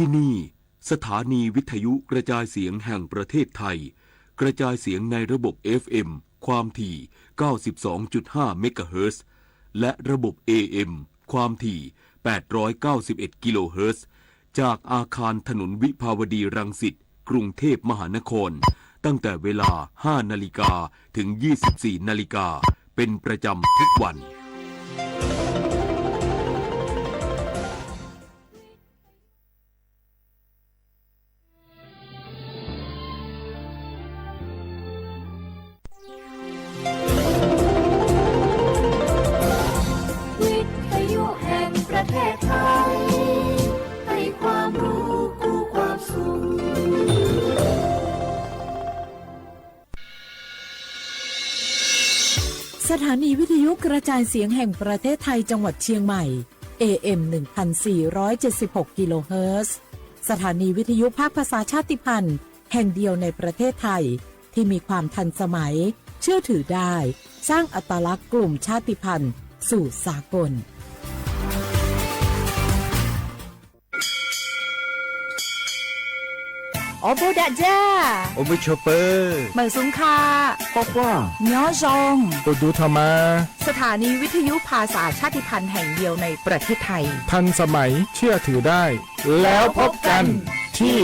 ที่นี่ สถานีวิทยุกระจายเสียงแห่งประเทศไทย กระจายเสียงในระบบ เอฟ เอ็ม ความถี่ เก้าสิบสองจุดห้า เมกะเฮิรตซ์ และระบบ เอ เอ็ม ความถี่ แปดร้อยเก้าสิบเอ็ด กิโลเฮิรตซ์ จากอาคารถนนวิภาวดีรังสิต กรุงเทพมหานคร ตั้งแต่เวลา ห้า นาฬิกา ถึง ยี่สิบสี่ นาฬิกา เป็นประจำทุกวัน วิทยุแห่งประเทศไทย ให้ความรู้คู่ความสุข สถานีวิทยุกระจายเสียงแห่งประเทศไทยจังหวัดเชียงใหม่ เอ เอ็ม หนึ่งพันสี่ร้อยเจ็ดสิบหก กิโลเฮิรตซ์ สถานีวิทยุภาคภาษาชาติพันธุ์แห่งเดียวในประเทศไทย ที่มีความทันสมัย เชื่อถือได้ สร้างอัตลักษณ์กลุ่มชาติพันธุ์สู่สากล Ua puag dam ja, ua puag tshua pawg, mawm xub kha, quaj quaj, nyob zoo, tus dub tho mas. สถานีวิทยุภาษาชาติพันธุ์แห่งเดียวในประเทศไทย ทันสมัย เชื่อถือได้ แล้วพบกันที่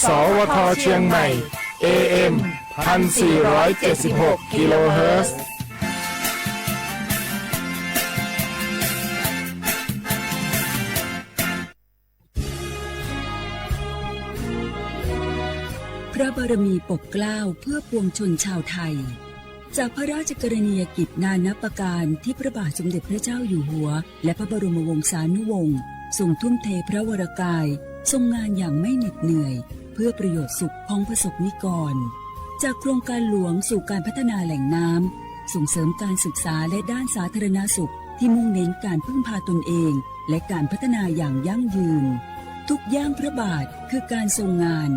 สวท เชียงใหม่ เอ เอ็ม พันสี่ร้อยเจ็ดสิบหก กิโลเฮิรตซ์ พระบารมีปกเกล้าเพื่อปวงชนชาวไทย จากพระราชกรณียกิจนานับประการที่พระบาทสมเด็จพระเจ้าอยู่หัว และพระบรมวงศานุวงศ์ทรงทุ่มเทพระวรกาย ทรงงานอย่างไม่เหน็ดเหนื่อย เพื่อประโยชน์สุขของประสบนิกร จากโครงการหลวงสู่การพัฒนาแหล่งน้ำ ส่งเสริมการศึกษาและด้านสาธารณสุขที่มุ่งเน้นการพึ่งพาตนเอง และการพัฒนาอย่างยั่งยืน ทุกย่างพระบาทคือการทรงงาน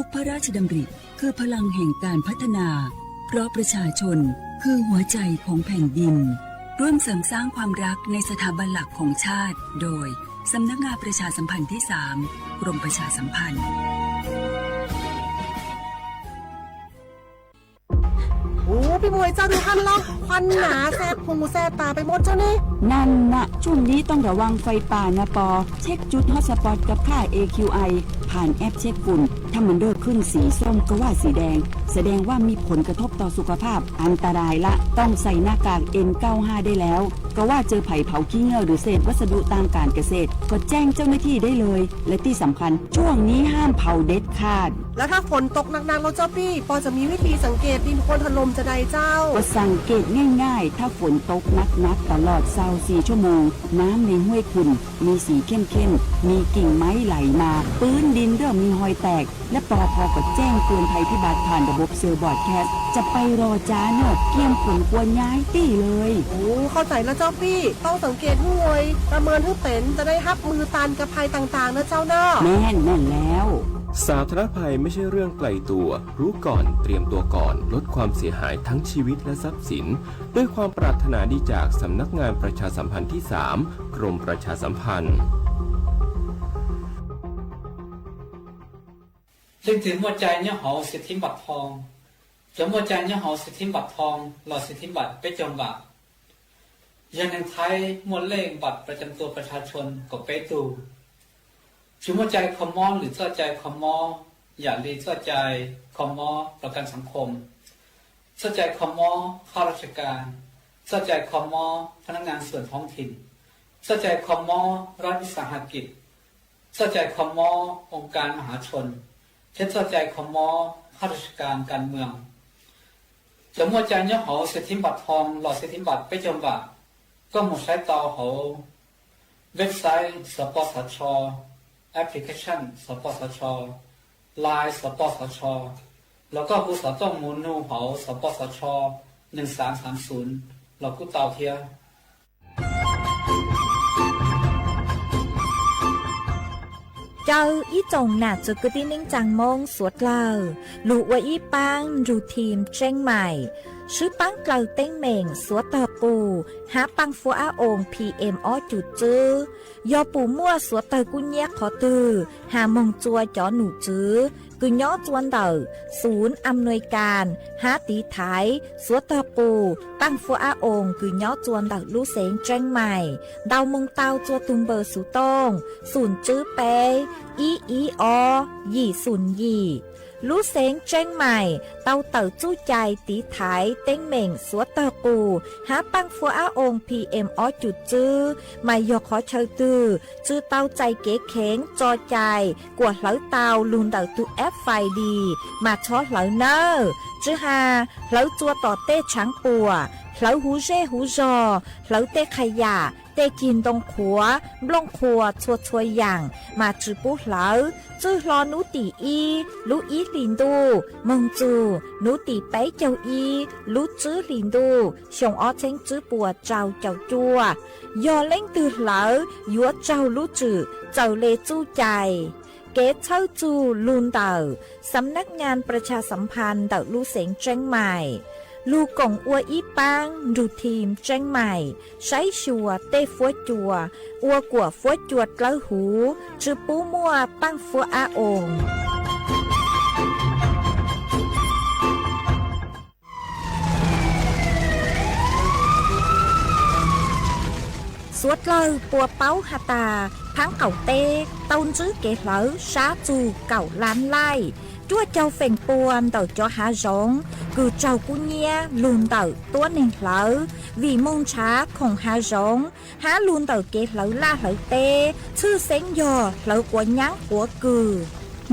ทุกพระราชดำริคือพลังแห่งการพัฒนา เพราะประชาชนคือหัวใจของแผ่นดิน ร่วมเสริมสร้างความรักในสถาบันหลักของชาติ โดย สำนักงานประชาสัมพันธ์ที่สาม กรมประชาสัมพันธ์ Ub, peb mus ua txoj ntawd haj loj, khuam hnav xes phoos xes tas peb muab txog ne. นั่นนะ ช่วงนี้ต้องระวังไฟป่านะปอ เช็คจุดฮอตสปอตกับค่า เอ คิว ไอ ผ่านแอปเช็คฝุ่น ถ้ามันเริ่มขึ้นสีส้มก็ว่าสีแดง แสดงว่ามีผลกระทบต่อสุขภาพ อันตรายละ ต้องใส่หน้ากาก เอ็น เก้าห้า ได้แล้ว ก็ว่าเจอไผ่เผาขี้เง่าหรือเศษวัสดุทางการเกษตร ก็แจ้งเจ้าหน้าที่ได้เลย และที่สำคัญ ช่วงนี้ห้ามเผาเด็ดขาด แล้วถ้าฝนตกหนักๆ แล้วเจ้าปี้ ปอจะมีวิธีสังเกตดินโคลนถล่มจะใดเจ้า ก็สังเกตง่ายๆ ถ้าฝนตกหนักๆ ตลอดซาวสี่ชั่วโมง น้ำในห้วยขุ่น มีสีเข้มๆ มีกิ่งไม้ไหลมา พื้นดินเริ่มมีฮอยแตก และปอพก็แจ้งเตือนภัยพิบัติผ่านระบบเซลล์บรอดแคสต์ จะไปรอจ้าเนอะ เกียมขนครัวย้ายตี้เลย Ub, เข้าใจแล้วเจ้าปี้ ต้องสังเกตห้วย ประเมินให้เป็น จะได้ฮับมือต้านกับภัยต่างๆ นะเจ้าเนอะ แม่น แม่นแล้ว สาธารณภัยไม่ใช่เรื่องไกลตัว รู้ก่อน เตรียมตัวก่อน ลดความเสียหายทั้งชีวิตและทรัพย์สิน ด้วยความปรารถนาดีจากสำนักงานประชาสัมพันธ์ที่สาม กรมประชาสัมพันธ์ Leej twg muaj cai nyob hauv xia thib npam thoo, cov muaj cai nyob hauv xia thib npam thoo los xia thib npam peb caug npam, yog neeg Thaib muaj lej npam pras cam tua pras tsha tshon kaum peb tug. Tsis muaj cai kho mob lwm txoj cai kho mob, yam li txoj cai kho mob pras kam xav khom, txoj cai kho mob khab raj tsha kas, txoj cai kho mob pha nab ngan xuam thoob thim, txoj cai kho mob rab ib xas ha kis, txoj cai kho mob oo kas ma hav tshon, thiab txoj cai kho mob khab raj tsha kas kas mws. Cov muaj cai nyob hauv xia thib npam thoo los xia thib npam peb caug npam, koj mus saib tau hauv website xov pos xov tsho, application xov pos xov tsho, line xov pos xov tsho, los koj hu xov tooj mus nug hauv xov pos xov tsho neeg xav xav xum los kuj tau thiab. Caw ib tsoom nam txwv kwv tij neej tsaa Moob suav dlawg lug ua ib paab nrug thim tseeb maim, Swb paab dlaws teeb meem xuav tawg qus hab paaj fuab ab oos P M ob cum tswb. Yog pum muaj xuav tawg kub nyiab qhov twg has moog tsua cov num tswv kws nyob tsua ntawm xum am nuis kas hab tiv thaiv xuav tawg qus paaj fuab ab oos kws nyob tsua ntawm lub xeev Tseeb Mais, ntau moog tau tsua tug npawb xuv tooj xum tswb peb ib ib ob yim xum yim. Lub xeev Tseeb Mais tau tawm txuj cai tiv thaiv teeb meem xuav tawg qus hab paaj fuab ab oos P M ob cum tswb, mas yog qhov chaw twg tsi tau txais kev kheev tso cai kuas hlawv tau lug ntawm tug F I D mas txhob hlawv nawb. Tsi has hlawv tsua tom tej tshaav puam, hlawv huv zej huv zog, hlawv tej qha yam, tej cig ntoo qhuav, nplooj qhuas txhua txhua yaam mas tsi pub hlawv. Txwj hlo nub tim ib lub ib hlis ntuj moog txug nub tim peb caug ib lub tsib hlis ntuj xyoo ob txheeb tsib puas rau caum cuaj. Yog leej twg hlawv yuav raug lub tswm txawm le txuj cai. Kev txhawb txug lug ntawm Xam Nab Nyaas Pras Tshas Xam Phas ntawm lub xeev Tseeb Mais, lug koom ua ib paab nrug thim Tseeb Mais saib xyuas tej fuab cua, ua kuam fuab cua dlawb huv, tsi pub muaj paaj fuab ab oos. Xuav dlawg puas paub has tas, phaab qaum teb tau ntsib kev hlawv sab txug kaum lab laij, cuaj caug feem pua ntawm cov hav zoov kws raug kub nyiab lug ntawm tuab neeg hlawv, vim moog nrhav khoom hav zoov hab lug ntawm kev hlawv laj hlawv teb, tshwj xeeb yog hlawv quav nyaab quav kws.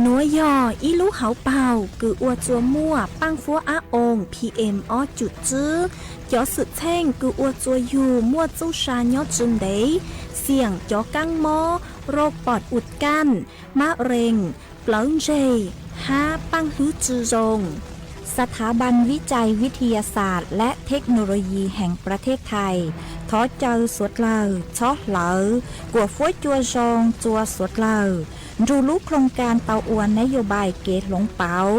Nuav yog ib lub hauv paug kws ua tsua muaj paaj fuab ab oos P M ob cum tswb. Cov xwm txheej kws ua tsua yug muaj txuj sa nyob tsi ntev, xiam cov kaab mob, roj pom ua kaj, mab rees, plawv ntseg, hab paaj hlwb tsi zoo. ສະຖາບັນວິໄຈວິທະຍາສາດ ແລະ ເທັກໂນໂລຢີ ແຫ່ງປະເທດໄທ thov caw xuav dlawg txhob hlawv, kuas fuab cua zoo tsua xuav dlawg, nrug lub ໂຄງການ tau ua ນະໂຍບາຍ kev hloov pauv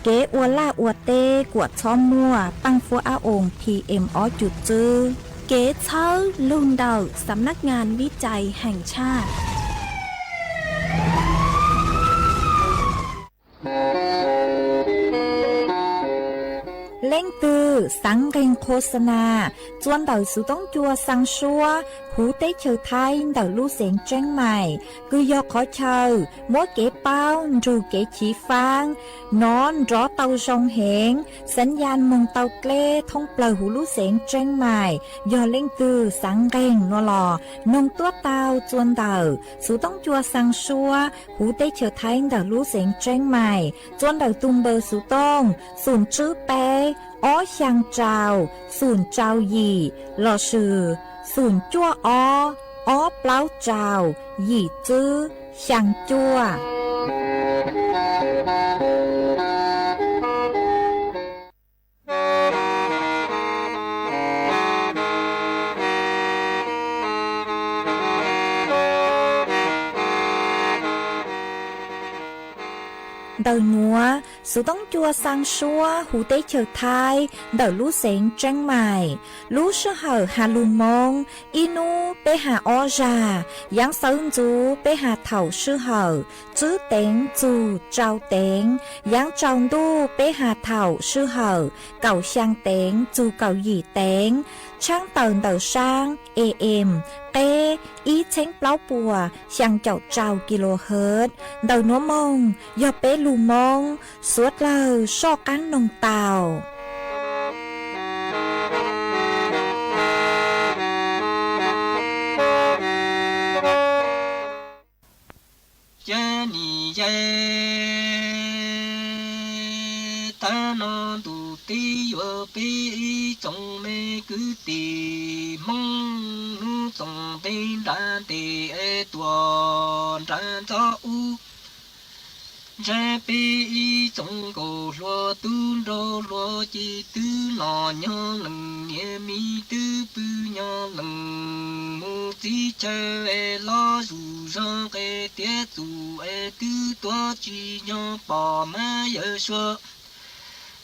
kev ua laj ua teb kuas txhob muaj paaj fuab ab oos P M ob cum tswb. Kev txhawb lug ntawm Xam Nab Nyaas Vij Cai Heem Tshaj. Leej twg xaav nqeeg khos xa na tsua ntawm xuv toob cua xaa suab huv teb chaws Thaib ntawm lub xeev Tseeb Mais, kws yog qhov chaw muab kev paub nrug kev chiv faab nov nrov tau zoo heev, xav yas moog tau dleb thoob plawg huv lub xeev Tseeb Mais. Yog leej twg xaav nqeeg nuav los noog tuab tau tsua ntawm xuv toob cua xaa suab huv teb chaws Thaib ntawm lub xeev Tseeb Mais, tsua ntawm tug npawb xuv tooj xum tswb peb ob xyaa rau xum rau yim lossis xum cuaj ob ob plaub rau yim tswb xyaa cuaj. Ntawm nuav, xuv toob cua xaa suab huv teb chaws Thaib ntawm lub xeev Tseeb Mais, lub sij hawm has lug Moob, ib nub peb has ob zag, yaav sawv ntxuv peb has thaum sij hawm tswb teev txug rau teev, yaav tsaus ntuj peb has thaum sij hawm kaum xyaa teev txug kaum yim teev, tshaab tawm ntawm saab A M qeb ib txheeb plaub puas xyaa caum rau kilohertz. Ntawm nuav moog yog peb lug Moob, xuav dlawg soj qaab noog tau. Cov niam yawg, tav no ntuj teb yuav peb ib tsoom me kwv tij Hmoob, hnub txoos ntev nrad ntes es tuaj nrad ntxov ub, ntshe peb ib tsoom nkauj hluas tub nraug hluas ces twb los nyob leej, niam miv twb pw nyob leej, mus txib chaw es los zuj zog nqe tiav txuj es twb tuav tsis nyob pom mas yawg suav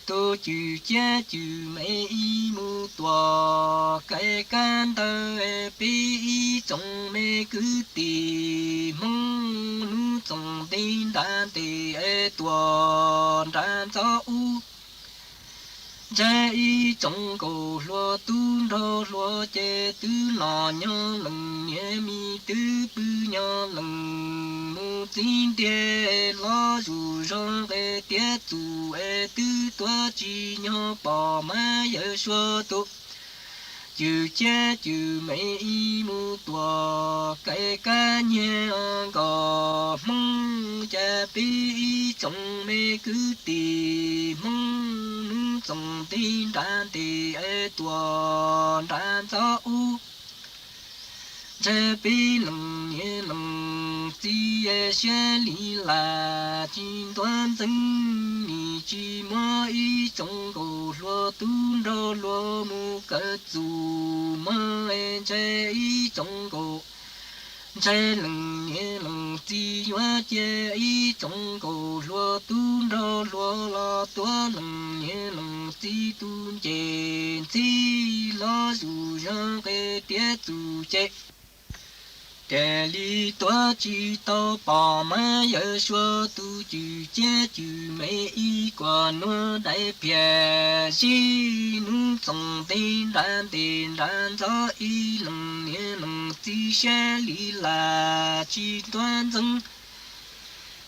Tus cwm ciab cwm me ib mus tuam kaim kab ntawd, peb ib tsoom me kwv tij Hmoob hnub txoos nti nrad ntes es tuam nrad ntxov ub. Ntshe ib tsoom nkauj hluas tub nraug hluas ces twb los nyob leej, niam me twb pw nyob leej, mus txiv ntiag los zuj zus nqe tiav txuj es twb tuav tsis nyob pom mas yawg Suav tus cwm ciab cwm me ib mus tuam kaim kab nyiag nkauj Hmoob, cas peb ib tsoom me kwv tij Hmoob hnub txoos nti nrad ntes es tuam nrad ntxov ub. Ntshe peb leej niam leej txiv siab li lam tsis ntuav ntxeev, nim tsis muab ib tsoom nkauj hluas tub nraug hluas mus kawm txuj mog, ntshe ib tsoom nkauj, ntshe leej niam leej txiv yuav cia ib tsoom nkauj hluas tub nraug hluas los tuav leej niam leej txiv tus ncej ntxhib los zuj zus nqe tiav txuj ces tiag li tuav tsis tau pom mas yawg Suav tus cwm ciab cwm me ib kuam nuav dai phiaj zib hnub txoos nti nrad ntes nrad ntxov ib leej niam leej txiv siab li lam tsis ntuav ntxeev.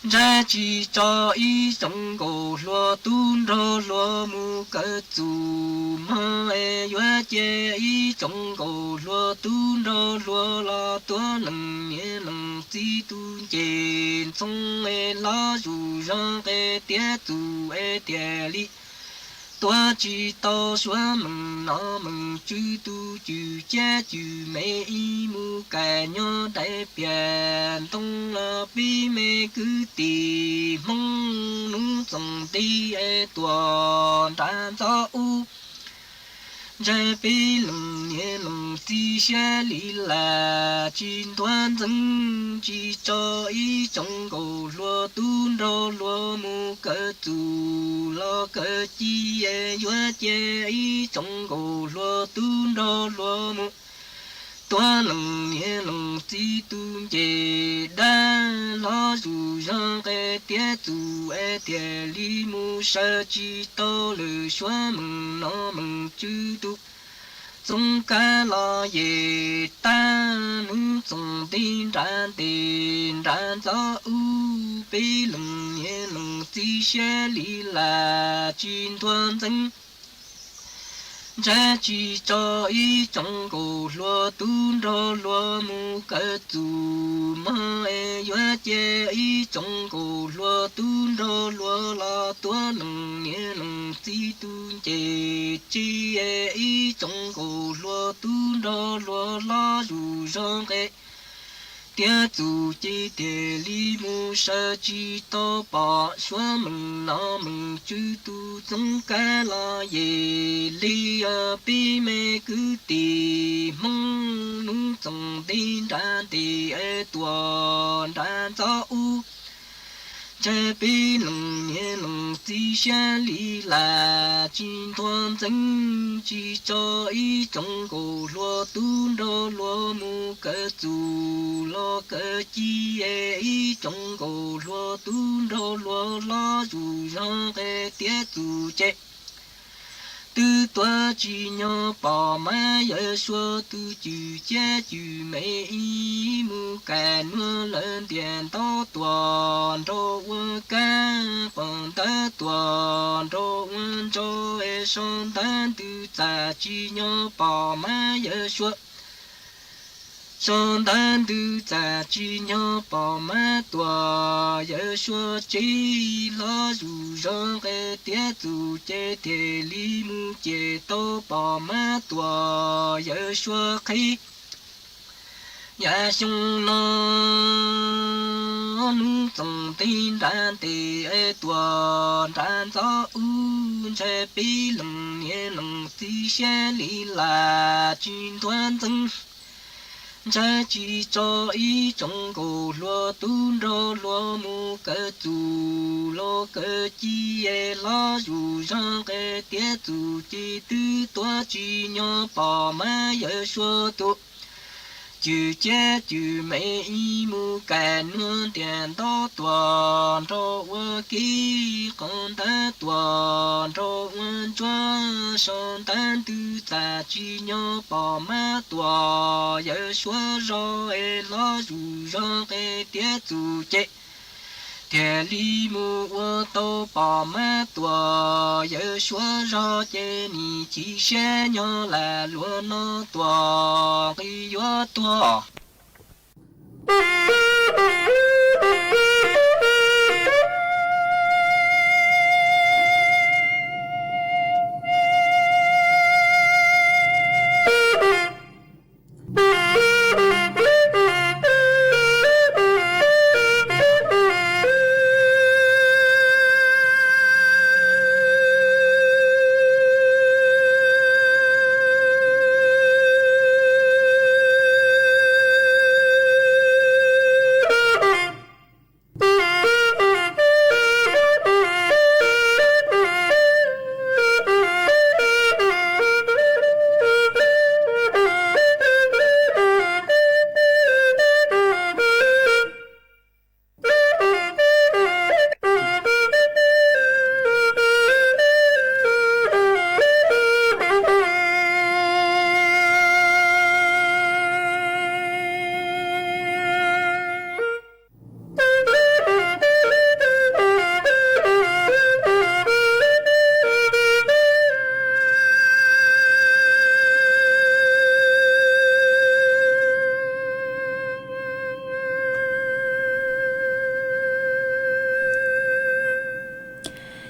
Ntshe tsis tso ib tsoom nkauj hluas tub nraug hluas mus kawm txuj mog, yuav cia ib tsoom nkauj hluas tub nraug hluas los tuav leej niam leej txiv tus ncej ntxhoo los zuj zus nqe tiav txuj es tiag li tuav tsis tau Suav meej nom meej tswv tus cwm ciab cwm me ib mus kaim nyob dai phiaj ntoo los peb me kwv tij Hmoob hnub txoos nti es tuam nrad ntxov ub. Ntshe peb leej niam leej txiv siab li lam tsis ntuav ntxeev, tsis tso ib tsoom nkauj hluas tub nraug hluas mus kawm txuj los kawm ci, yuav cia ib tsoom nkauj hluas tub nraug hluas mus tuav leej niam leej txiv tus ncej dab los zuj zus nqe tiav txuj es tiag li mus sawv tsis tau lawm Suav meej nom meej tswv tus Txoov Kab los yej tag hnub txoos nti nrad ntes nrad ntxov ub, peb leej niam leej txiv siab li lam tsis ntuav ntxeev. Ntshe tsis tso ib tsoom nkauj hluas tub nraug hluas mus kawm txuj mog, yuav cia ib tsoom nkauj hluas tub nraug hluas los tuav leej niam leej txiv tus ncej tsi, ib tsoom nkauj hluas tub nraug hluas los zuj zus nqe tiav txuj ces tiag li mus sawv tsis tau pom Suav meej nom meej tswv tus Txoov Kab los yej li, peb me kwv tij Hmoob hnub txoos nti nrad ntes es tuam nrad ntxov ub. Ntshe peb leej niam leej txiv siab li lam tsis ntuav ntxeev, tsis tso ib tsoom nkauj hluas tub nraug hluas mus kawm txuj los kawm ci, ib tsoom nkauj hluas tub nraug hluas los zuj zus nqe tiav txuj ces twb tuav tsis nyob pom mas yawg Suav tus cwm ciab cwm me ib mus kaim nuav lawv ntiaj ntau tuam nraug ua kab, pom ntawd tuam nraug ua ntsau, sau ntawv ntws txaj tsis nyob pom mas yawg Suav sau ntawv ntws txaj tsis nyob pom mas tuam yawg Suav tsev los zuj zus nqe tiav txuj ces tiag li mus ces tau pom mas tuam yawg Suav qhib. Yam xyoo no hnub txoos nti nrad ntes es tuam nrad ntxov ub, ntshe peb leej niam leej txiv siab li lam tsis ntuav ntxeev. Ntshai tsis tso ib tsoom nkauj hluas tub nraug hluas mus kawm txuj los kawm ci es hlob zuj zus nqe tiav txuj ci twb tuav tsim nyog pom mab yawm suav tus cwj ciab cwj me ib mus kaim nuav ntiaj ntau tuaj nraug ua kiv qhov ntawd tuaj nraug ua ntsuab sau ntawv ntws txaj tsim nyog pom mab tuaj yawm suav zog es hlob zuj zus nqe tiav txuj ci thiaj li mus ua tau pom mab tuaj yawm suav zog ces nim chim siab nyob lam luag no tuaj nqi yuav tuag.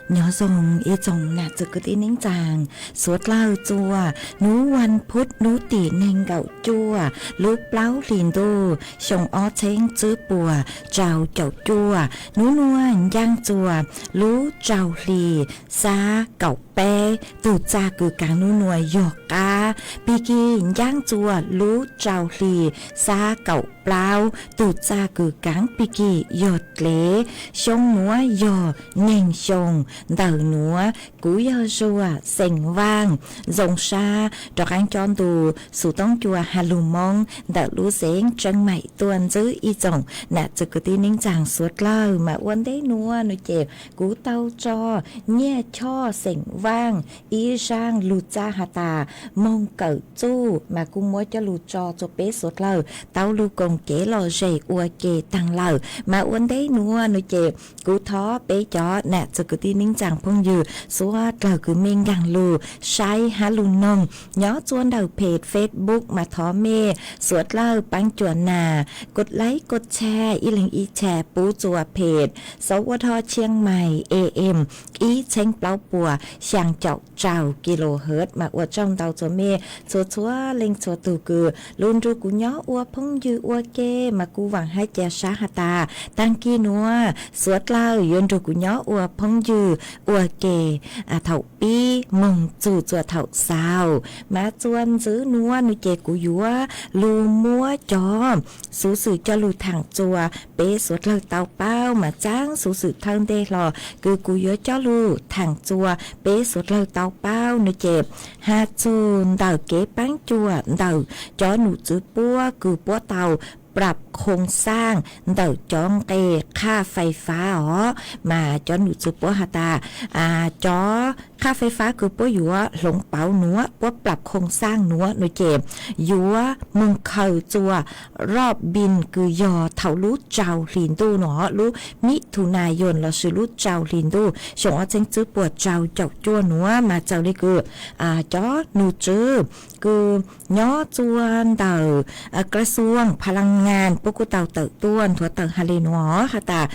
Nyob zoo ib tsoom nam txwv kwv tij neej tsaa, suav dlawg txua, hnub vas phuv hnub tim neeg nkaum cuaj lub plaub hlis ntuj xyoo ob txheeb tswb puas rau caum cuaj, hnub nuav ncaaj txua lub rau hli xab kaum peb, tug txaj kws kaav hnub nuav yog qaab, pig kig ncaaj txua lub rau hli xab kaum plaub, tug txaj kws kaav pig kig yog dlev, xyoo nuav yog neeg xyoo ntawm nuav. Kuv yog Zuag xeem Vaaj, zoo sab rov qaab cob ntu xus toob cua ha lug Moob ntawm lub xeev Tseeb Maim tuaj ntsib ib tsoom nam txwv kwv tij neej tsaa suav dlawg. Mas ua ntej nuav nuav ces kuv tau tso Nyiaj Choj xeem Vaaj ib zaaj lug txaj has tas moog kawm txuj, mas kuv muab coj lug tso rua peb suav dlawg tau lug koom kev lom zem ua ke taag lawm. Mas ua ntej nuav nuav ces kuv thov peb cov nam txwv kwv tij neej tsaa phooj ywg suav dlawg kws mej nkaag lug saib hab lug noog nyob txua ntawm peg Facebook, mas thov mej suav dlawg paab cuam nas kos laib kos tshaj ib leeg ib tshaj pub txua peg Sav Ua Dho Tshiab Mais A M ib txheeb plaub puas xyaa caum rau kilohertz. Mas ua tsaug ntau txua mej txhua txhua leej txhua tug kws lug nrug kuv nyob ua phooj ywg ua ke, mas kuv vaam hab ca sab has tas taag kis nuav suav dlawg yuav nrug kuv nyob ua phooj ywg ua ke thaum pib moog txug txua thaum xaus. Mas txua ntxiv nuav nuav ces kuv yuav lug muab cov xuv xwm coj lug thaam txua peb suav dlawg tau paub, mas txaab xuv xwm thawj ntej hlo kws kuv yuav coj lug thaam txua peb suav dlawg tau paub nuav ces has txug ntawm kev paab cuam ntawm cov num tswv puab kws puab tau ปรับโครงสร้าง ntawm cov nqe qhaj fais fab os. Mas cov num tswv puab has tas cov qhaj fais fab kws puab yuav hloov pauv nuav, puab ปรับโครงสร้าง nuav nuav ces yuav moog khaws txua รอบบิน kws yog thaum lub rau hlis ntuj nuav, lub มิถุนายน lossis lub rau hlis ntuj xyoo ob txheeb tswb puas rau caum cuaj nuav. Mas txawm le kws cov num tswv kws nyob txua ntawm กระทรวงพลังงาน puab kuj tau tawm tuaj nthuav tawm has le nuav has tas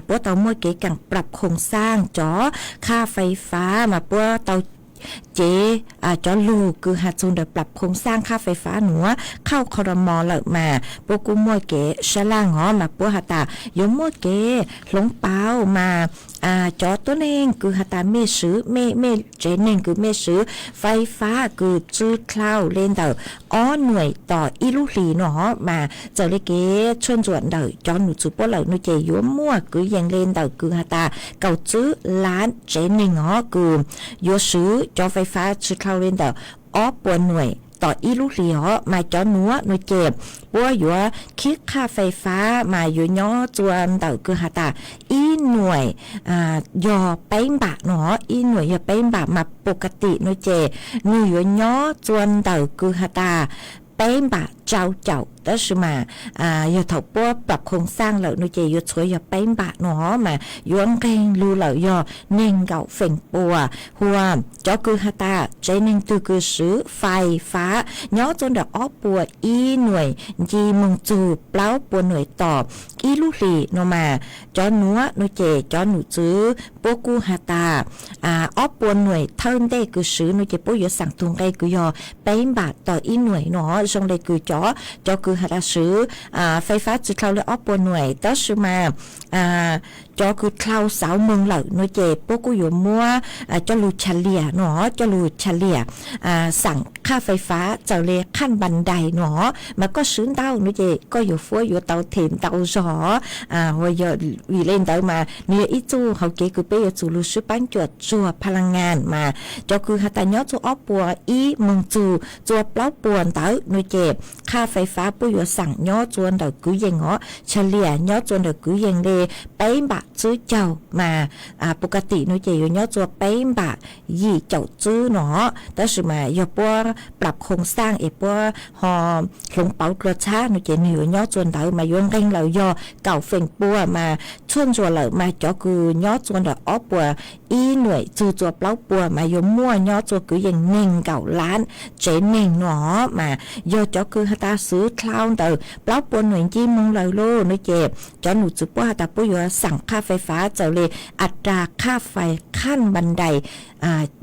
puab tau muaj kev kaam ปรับโครงสร้าง cov qhaj fais fab mas puab tau cev cov lug kws has txug ntawm plab khoom xaaj khaj fais fab nuav qhauj qhov ro mos lawm mas puab kuj muaj kev sab laaj os mas puab has tas yuav muaj kev hloov pauv mas cov tuab neeg kws has tas mej swv mej mej tsev neeg kws mej swv fais fab kws tsw dlhau le ntawm ob nuaim tom ib lub hlis no os mas txawm le kev tshuaj ntsuam ntawm cov num txwv puab lawm no ces yuav muaj kwv yees le ntawm kws has tas kaum tswb lab tsev neeg os kws yuav swv cov fais fab tsw dlhau le ntawm ob puas nuaim tom ib lub hlis os mas cov nuav no ces puab yuav khib khaj fais fab mas yuav nyob tsua ntawm kws has tas ib nuaim yog peb npam no, ib nuaim yog peb npam mas pus ka tim no ces nwg yuav nyob tsua ntawm kws has tas peb npam tsau caum tab sis mas yog thaum puab plab khoom xaaj lawm no ces yuav txhua yog peb npam no mas yuav nqeeg lug lawm yog neeg nkaum feem pua. Hua cov kws has tas tsev neeg twg kws swv fais fab nyob tsua ntawm ob puas ib nuaim nci moog txug plaub puas nuaim tom ib lub hlis no mas cov nuav no ces cov num txwv puab kuj has tas ob puas nuaim thawj ntej kws swv no ces puab yuav xaam tug nqe kws yog peb npam tom ib nuaim no zoo le kws cov, cov kws has tas swv fais fab tsw dlhau le ob puas nuaim tab sis mas cov kws dlhau xauv moog lawm no ces puab kuj yuav muab coj lug cha liam no, coj lug cha liam xaam khaj fais fab txawm le khaj npas ntais no mas koj swv ntau no ces koj yuav fuab yuav tau them ntau zog. Vim le ntawd mas nws yog ib txuj hauv kev kws peb yuav tsum lug swb paab cuam tsuag pha la ngas mas cov kws has tas nyob tsua ob puas ib moog txug tsua plaub puas ntawd no ces khaj fais fab puab yuav xaam nyob tsua ntawm kwv yees os, cha liam nyob tsua ntawm kwv yees le peb npam tswb caug mas pus ka tim no ces yuav nyob tsua peb npam yim caum tswb no tab sis mas yog puab plab khoom xaaj es puab ho hloov pauv dlua txhab no ces nwg yuav nyob tsua ntawd mas yuav nqeeg lawm yog kaum feem pua mas tshuaj ntsuam lawm mas cov kws nyob tsua ntawm ob puas ib nuaim txug tsua plaub puas mas yuav muaj nyob tsua kwv yees neeg nkaum lab tsev neeg no mas yog cov kws has tas swv dlhau ntawm plaub puas nuaim nci moog lawm lauj no ces cov num txwv puab has tas puab yuav xaam khaj fais fab txawm le a ras khaj fais khaj npas ntais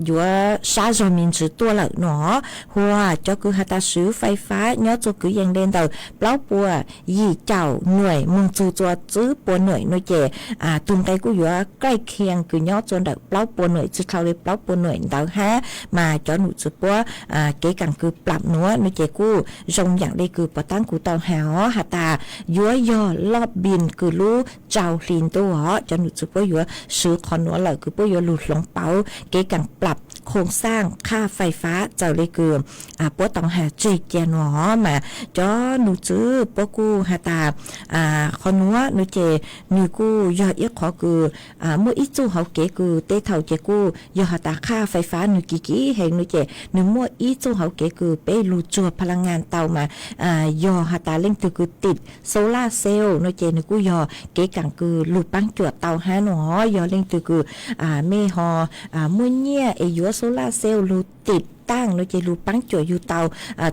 yuav sab zog me ntsis tuaj lawm no. Hua cov kws has tas swv fais fab nyob tsua kwv yees le ntawm plaub puas yim caum nuaim moog txug tsua tswb puas nuaim no ces tug nqe kuj yuav kaij khias kws nyob tsua ntawm plaub puas nuaim tsw dlhau le plaub puas nuaim ntawd hab mas cov num txwv puab kev kaam kws plab nuav no ces kuj zoo yaam le kws puas taab kuv tau has os has tas yuav yog loj npis kws lub tsau hli ntuj os cov num txwv puab yuav swv qhov nuav lawm kws puab yuav lug hloov pauv kev kaam plab khoom xaaj khaj fais fab txawm le kws puab tau has tseg cia no mas cov num txwv puab kuj has tas qhov nuav no ces nwg kuj yog ib qhov kws muaj ib txuj hauv kev kws tej thaum ces kuj yog has tas khaj fais fab nwg kim kim heev no ces nwg muaj ib txuj hauv kev kws peb lug tsuag pha la ngas tau mas yog has tas leej twg kws tim solar cell no ces nwg kuj yog kev kaam kws lug paab cuam tau hab no. Yog leej twg kws mej ho muaj nyiaj es yuav solar cell lug tim taaj no ces lug paab cuam yug tau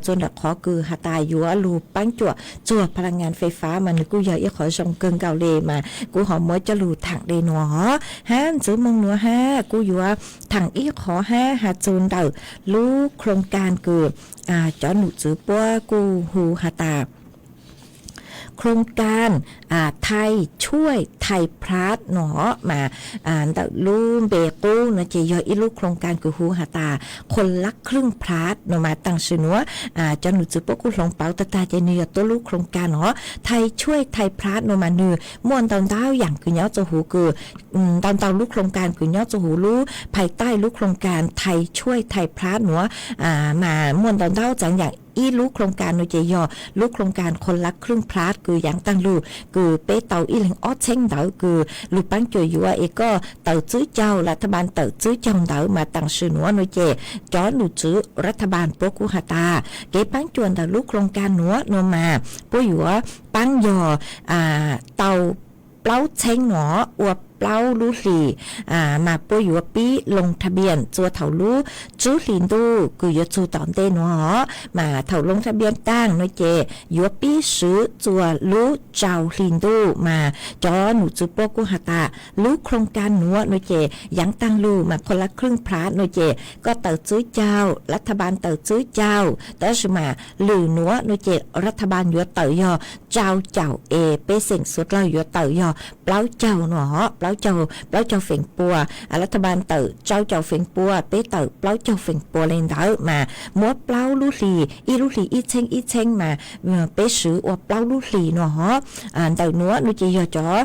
tsua ntawm qhov kws has tas yuav lug paab cuam tsuag pha la ngas fais fab mas nwg kuj yog ib qhov zoo kawg nkaus le mas kuv ho muab coj lug thaam le no hab ntxiv moog nuav hab kuj yuav thaam ib qhov hab has txug ntawm lub khoom kas kws cov num txwv puab kuj hu has tas khoom kas thais tshuaj thais plab no mas ntawm lub npe qub no ces yog ib lub khoom kas kws hu has tas คนละครึ่งพลัส no mas tam sim nuav cov num txwv puab kuj hloov pauv tag tag ces nwg yog tuab lub khoom kas no thais tshuaj thais plab no mas nwg muaj ntau ntau yaam kws nyob tsua huv kws ntau ntau lub khoom kas kws nyob tsua huv lub phais taij lub khoom kas thais tshuaj thais plab nuav mas muaj ntau ntau txaav yaam ib lub khoom kas no ces yog lub khoom kas คนละครึ่งพลัส kws yaav taag lug kws peb tau ib leeg ob txheeb ntawd kws lug paab cuam yuav es koj tawm tswb caug la thaj npas tawm tswb caug ntawd mas tam sim nuav no ces cov num txwv la thaj npas puab kuj has tas kev paab cuam ntawm lub khoom kas nuav no mas puab yuav paab yog tau plaub txheeb no ua plaub lub hlis mas puab yuav pib loo tha npias txua thaum lub tswb hlis ntuj kws yuav txug tom ntej nuav os. Mas thaum loo tha npias taag no ces yuav pib swv txua lub rau hlis ntuj. Mas cov num txwv puab kuj has tas lub khoo ka nuav no ces yaav taag lug mas kho lab khlwj phlaav no ces koj tawm tswb caug, lab tha npaas tawm tswb caug, tab sis mas lwm nuav no ces lab tha npaas yuav tawm yog rau caum es pej xeem suav dlawg yuav tawm yog plaub caug no os, plaub caug, plaub caug feem pua. Lab tha npaas tawm rau caum feem pua, peb tawm plaub caug feem pua le ntawd mas muab plaub lub hlis, ib lub hlis ib txheeb ib txheeb mas peb swv ua plaub lub hlis no os. Ntawm nuav no ces yog cov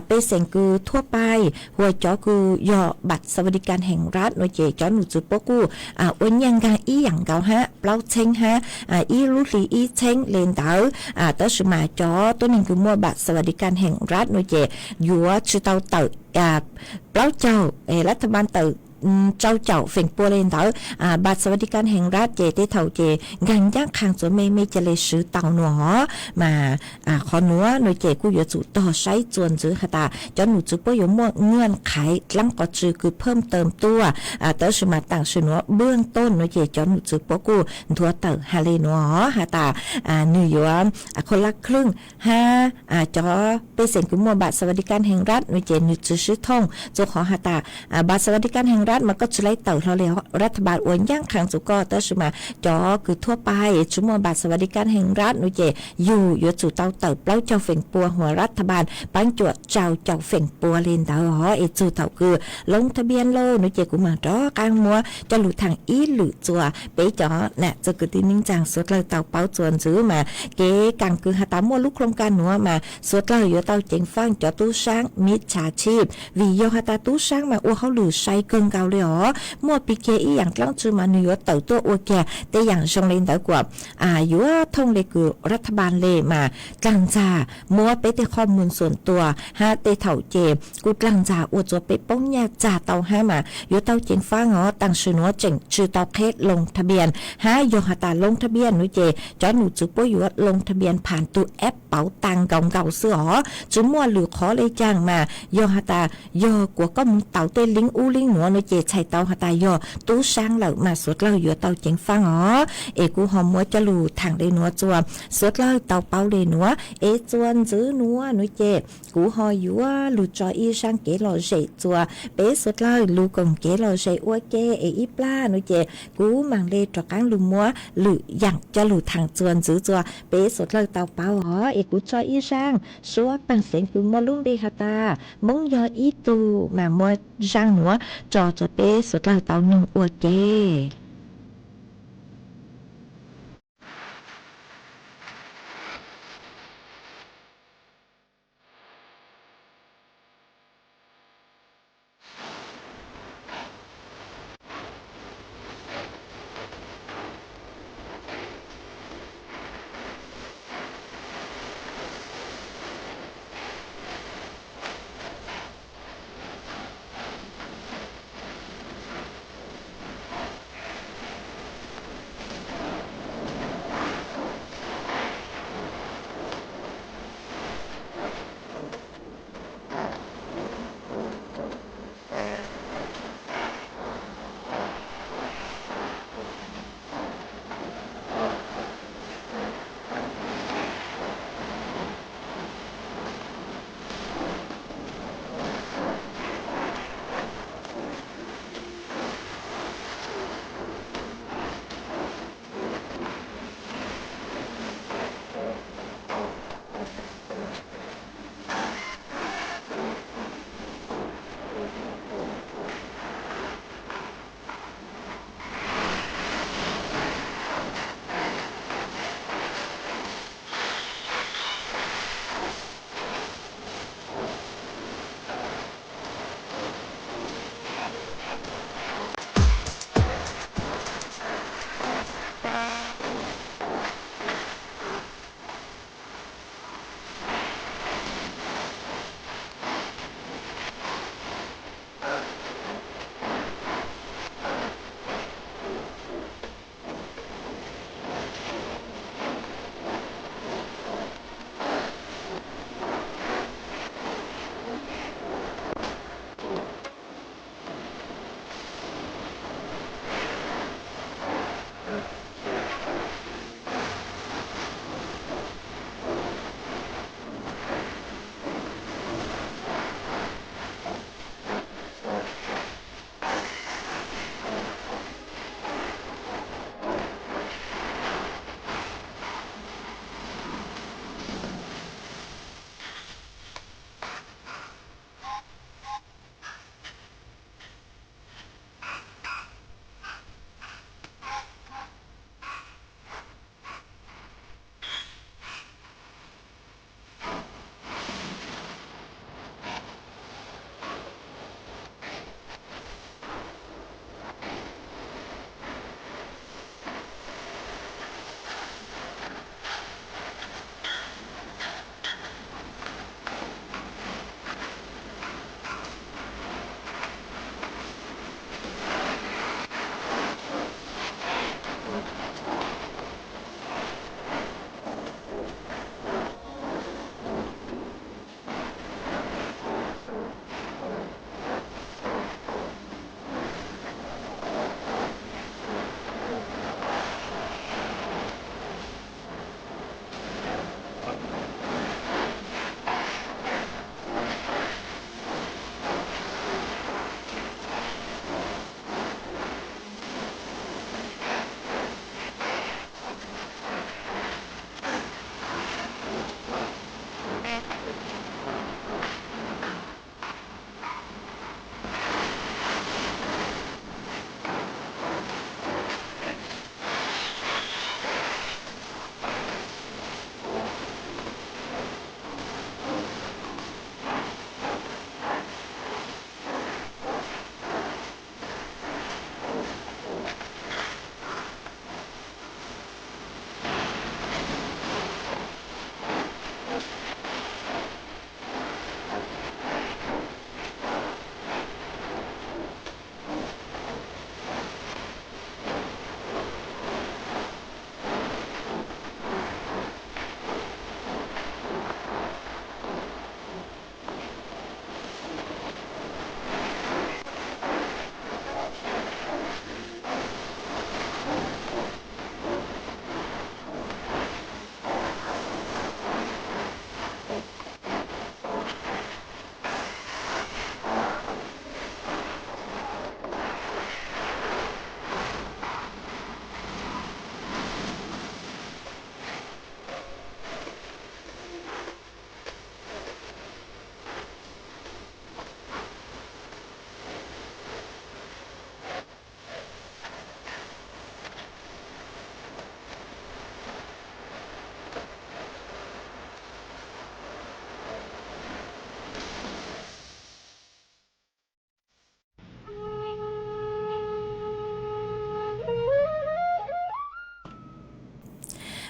pej xeem kws thuab pais, hu ua cov kws yog npam xas vas di kas heem rab no ces cov num txwv puab kuj ua nyiaj nkaag ib yaam nkaus hab, plaub txheeb hab, ib lub hlis ib txheeb le ntawd. Tab sis mas cov tuab neeg kws muaj npam xas vas di kas heem rab no ces yuav tsi tau tawm plaub caug, lab tha npaas tawm rau caum feem pua le ntawd. Npam xas vas di kas heem rab ces tej thaum ces nkaag ncaab qhaa txuas me, mej ca le swv tau no os. Mas qhov nuav no ces kuj yuav tsum tog saib txuas ntxiv has tas cov num txwv puab yuav muaj nyiaj qhaiv dlaab qhov tswv kws phaj tawm tuaj, tab sis mas taam sim nuav npaj tooj no ces cov num txwv puab kuj nthuav tawm has le nuav os has tas nwg yuav kho lab khlwj hab cov pej xeem kws muaj npam xas vas di kas heem rab no ces nwg tsi sib thooj txug qhov has tas npam xas vas di kas heem rab mas koj tsi laib tawm hlo le, lab tha npaas ua ncaab qhaa txug koj, tab sis mas cov kws thuab pais tsi muaj npam xas vas di kas heem rab no ces yug yuav tsum tau tawm plaub caug feem pua hua lab tha npaas paab cuam rau caum feem pua le ntawd os. Es txug thaum kws loo tha npias lauj no ces kuv maam rov qaab muab coj lug thaam ib lwm txua peb cov nam txwv kwv tij neej tsaa suav dlawg tau paub txuas ntxiv mas kev kaam kws has tas muaj lub khoo ka nuav mas suav dlawg yuav tau ceev faaj cov tub saab miv tsa tshib, vim yog has tas tub saab mas ua hauj lwm sai kawg nkaus le os. Muaj pig kiag ib yaam dlaab tsi mas nwg yuav tawm tuaj ua kiag tej yaam zoo le ntawd kuas yuav thooj le kws lab tha npaas le mas dlaag ntxag muab peb tej qhov moos xuam tuas hab tej thaum ces kuj dlaag ntxag ua txuas peb poob nyaj txag tau hab mas yuav tau ceev faaj os. Taam sim nuav tseem tsi tau qheb loo tha npias hab yog has tas loo tha npias no ces cov num txwv puab yuav loo tha npias phas tug eb pauv taag nkaus nkaus xwb os, tsi muaj lwm qhov le caag mas yog has tas yog kuas koj moog tau tej liib ub liib nuav no ces txhais tau has tas yog tub saab lawm mas suav dlawg yuav tau ceev faaj os. Es kuv ho muab coj lug thaam le nuav txua suav dlawg tau paub le nuav. Es txua ntxiv nuav no ces kuv ho yuav lug tso ib zaaj kev lom zem txua peb suav dlawg lug koom kev lom zem ua ke. Es ib plag no ces kuv maam le rov qaab lug muab lwm yaam coj lug thaam txua ntxiv txua peb suav dlawg tau paub os. Es kuv tso ib zaaj suab paag xeev kws muaj lub npe has tas Moob yog ib tug mas muab zaaj nuav tso txua peb suav dlawg tau noog ua ke.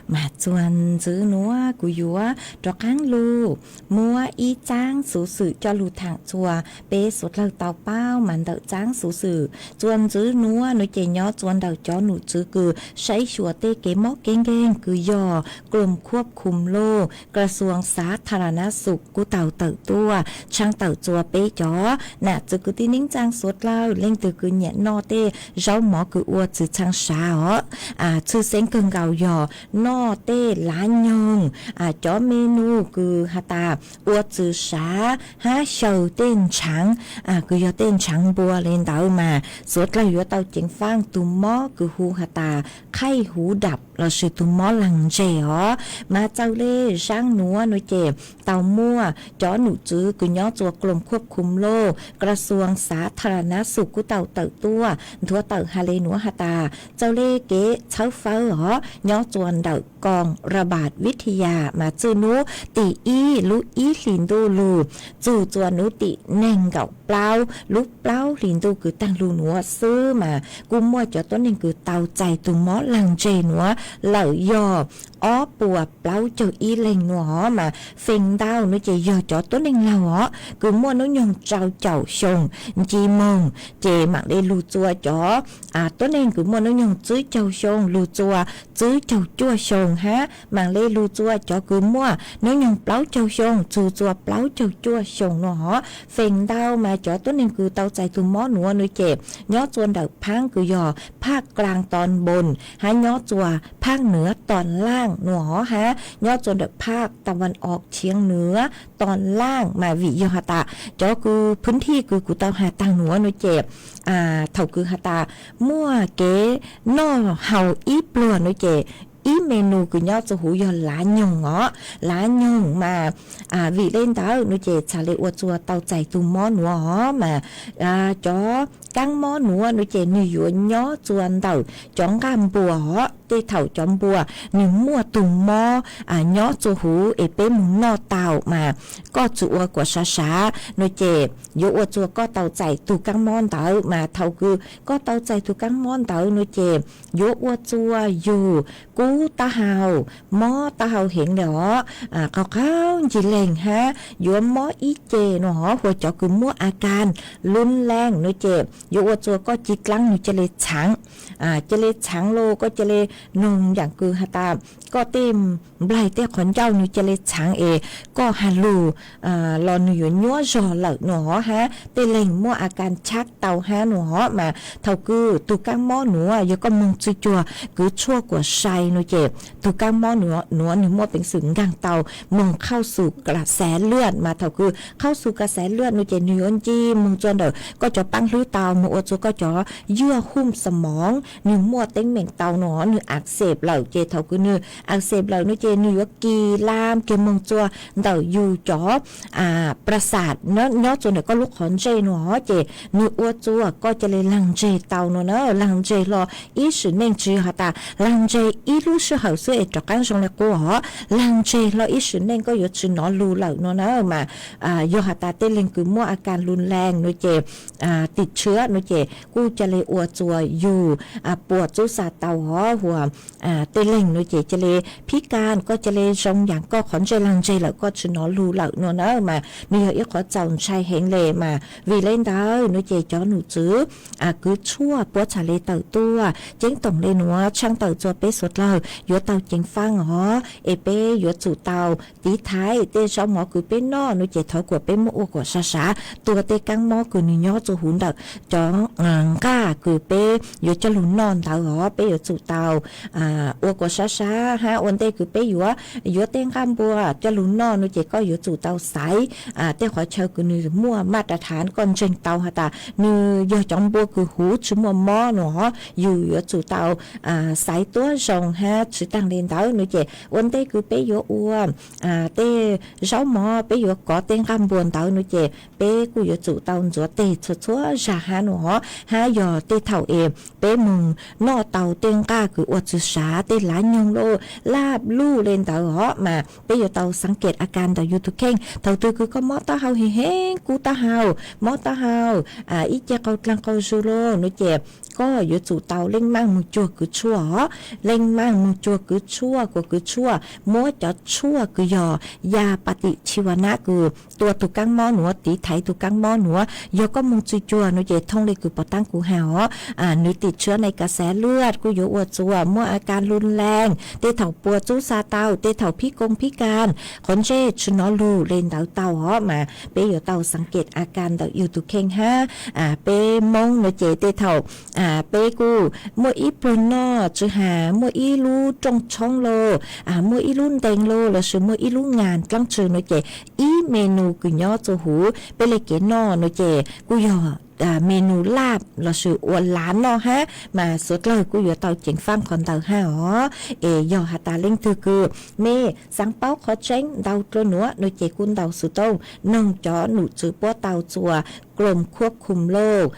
Mas txuas ntxiv nuav kuv yuav rov qaab lug muab ib txaab xuv xwm coj lug thaam txuas peb suav dlawg tau paub mas ntawm txaab xuv xwm txuas ntxiv nuav, nuav ces nyob txuas ntawm cov nom tswv kws saib xyuas tej kev mob kev nkeeg kws yog กรมควบคุมโรค กระทรวงสาธารณสุข kuj tau tawm tuaj tshaab tawm txuas peb cov nam txwv kwv tij neej tsaa suav dlawg, leej twg kws nyam noj tej zaub mov kws ua txwv txhaav sav os, tshwj xeeb kawg nkaus yog noj tej lav nyoog, cov menu kws has tas ua txwv sav hab xyaw tej ntshaav, kws yog tej ntshaav npua le ntawd mas suav dlawg yuav tau ceev faaj tug mob kws hu has tas ไข้หูดับ lossis tug mob laag ntseg os. Mas txawm le zaab nuav nuav ces tau muaj cov nom tswv kws nyob txuas กรมควบคุมโรค กระทรวงสาธารณสุข kuj tau tawm tuaj nthuav tawm has le nuav has tas txawm le kev txhawb fawb os nyob txuas ntawm กองระบาดวิทยา mas txwj nub tim ib lub ib hlis ntuj lug txug txuas nub tim neeg nkaum plaub lub plaub hlis ntuj kws taag lug nuav xwb mas kuj muaj cov tuab neeg kws tau txais tug mob laag ntseg nuav lawm yog ob puas plaub caug ib leeg nuav os. Mas feem ntau nuav ces yog cov tuab neeg laug os kws muaj nub nyoog rau caum xyoo nci moog, ces maam le lug txua cov tuab neeg kws muaj nub nyoog tsib caug xyoo lug txua tsib caug cuaj xyoo hab maam le lug txua cov kws muaj nub nyoog plaub caug xyoo txug txua plaub caug cuaj xyoo nua hov. Feem ntau mas cov tuab neeg kws tau txais tug mob nuav nua ces nyob txua ntawm phaab kws yog phaj klaag ton npoos hab nyob txua phaj nuav ton laaj nua hov hab nyob txua ntawm phaj ta vas os tshiav nuav ton laaj mas vim yog has tas cov kws phwv thij kws kuv tau has taag nuav nua ces thaum kws has tas muaj kev noj haus ib pluag nua ces ib menu kws nyob txua huv yog lav nyoog os. Lav nyoog mas vim le ntawd nua ces txhad le ua txua tau txais tug mob nuav hov mas cov kaab mob nuav nua ces nwg yuav nyob txua ntawm cov nqaj npua hov. Tej thaum cov npua nwg muaj tug mob nyob txua huv es peb moog noj tau mas koj tsi ua kuas sav sav nua ces yuav ua txua koj tau txais tug kaab mob ntawd mas thaum kws koj tau txais tug kaab mob ntawd nua ces yuav ua txua yug kub taub hau, mob taub hau heev le os, qaug qaug ncig leeg hab yuav mob ib ce nua hov. Hu ua cov kws muaj a kas lub leej nua ces yuav ua txua koj ci dlaab nwg ca le txhaav, ca le txhaav los koj ca le noog yaam kws has tas koj tej nplaig tej qhov ncauj nwg ca le txhaav es koj has lug los nwg yuav nyuab zog lawm nua hov hab tej leeg muaj a kas chab tau hab nua hov mas thaum kws tug kaab mob nuav yog koj moog txwj cuag kws tshuaj kuas sai nua ces tug kaab mob nuav nwg muaj peev xwm nkaag tau moog qhauj xus kas xav lwaj mas thaum kws qhauj xus kas xav lwaj nua ces nwg yuav nce moog txua ntawm koj cov paab hlwb tau moog ua txua koj cov ywj hum xas moov nwg muaj teeb meem tau nua nwg a xes lawm ces thaum kws nwg a xes lawm nua ces nwg yuav kis lam kiag moog txua ntawm yug cov pra xas nyob txua ntawm koj lub qhov ntsej nua hov ces nwg ua txua koj ca le laag ntseg tau nua na. Laag ntseg hlo ib sim neej tsi has tas laag ntseg ib lub sij hawm xwb es rov qaab zoo le qub hov. Laag ntseg hlo ib sim neej koj yuav tsi nov lug lawm nua na mas yog has tas tej leeg kws muaj a kas lub leej nua ces tim tshiab nua ces kuj ca le ua txua yug puas txub xa tau hov. Hu ua tej leeg nua ces ca le phib kas koj ca le zoo yaam koj qhov ntsej laag ntseg lawm koj tsi nov lug lawm nua na mas nwg yog ib qhov txaus ntshai heev le mas vim le ntawd nua ces cov num txwv kws tshuaj puab txhad le tawm tuaj ceeb toom le nuav tshaaj tawm txua peb suav dlawg yuav tau ceev faab hov es peb yuav tsum tau tiv thaiv tej zaub mov kws peb noj nua ces thov kuas peb muab ua kuas sav sav tua tej kaab mob kws nwg nyob txua huv ntawm cov nqaj kws peb yuav coj lug noj ntawd hov. Peb yuav tsum tau ua kuas sav sav hab ua ntej kws peb yuav yuav tej nqaj npua coj lug noj nua ces koj yuav tsum tau xaiv tej qhov chaw kws nwg muaj maj ras thav koj ntseeg tau has tas nwg yog cov npua kws huv tsi muaj mob nua hov. Yug yuav tsum tau xaiv tuab zoo hab tsi taag le ntawd nua ces ua ntej kws peb yuav ua tej zaub mov peb yuav kov tej nqaj npua ntawd nua ces peb kuj yuav tsum tau ntxuav teg txhua txhua zag hab nua hov. Hab yog tej thaum es peb moog noj tau tej nqaj kws ua txwv sav tej lav nyoog laj luj le ntawd hov mas peb yuav tau xaav kem a kas ntawm yug tug kheej. Thaum twg kws koj mob taub hau heev heev, kub taub hau, mob taub hau, ib ce qaug dlaag qaug zug lawm nua ces koj yuav tsum tau leej maaj moog cuag kws tshuaj hov. Leej maaj moog cuag kws tshuaj, kuas kws tshuaj muab cov tshuaj kws yog ya pa tim chi va nab kws tua tug kaab mob nuav, tiv thaiv tug kaab mob nuav. Yog koj moog txwj cuag nua ces thooj le kws pov taab kuv has hov, nwg tim tshiab ne kas xav lwaj kuj yuav ua txua muaj a kas lub leej, tej thaum puas txub xa tau, tej thaum phib koog phib kas, qhov ntsej tsi nov lug le ntawd tau hov mas peb yuav tau xaav kem a kas ntawm yug tug kheej hab. Peb Moob nua ces tej thaum peb kuj muaj ib pluag noj tsi has muaj ib lub rooj tshoob lauj, muaj ib lub ntees lauj lossis muaj ib lub ngas dlaab tsi nua ces ib menu kws nyob txua huv peb le kev noj nua ces kuj yog menu laj lossis ua lav noj hab mas suav dlawg kuj yuav tau ceev faab qhov ntawd hab os. Es yog has tas leej twg kws mej xaav paub qhov tseeb ntau dlua nuav nua ces kuj ntaus xuv tooj noog cov num txwv puab tau txua kloom khuab khum lauj.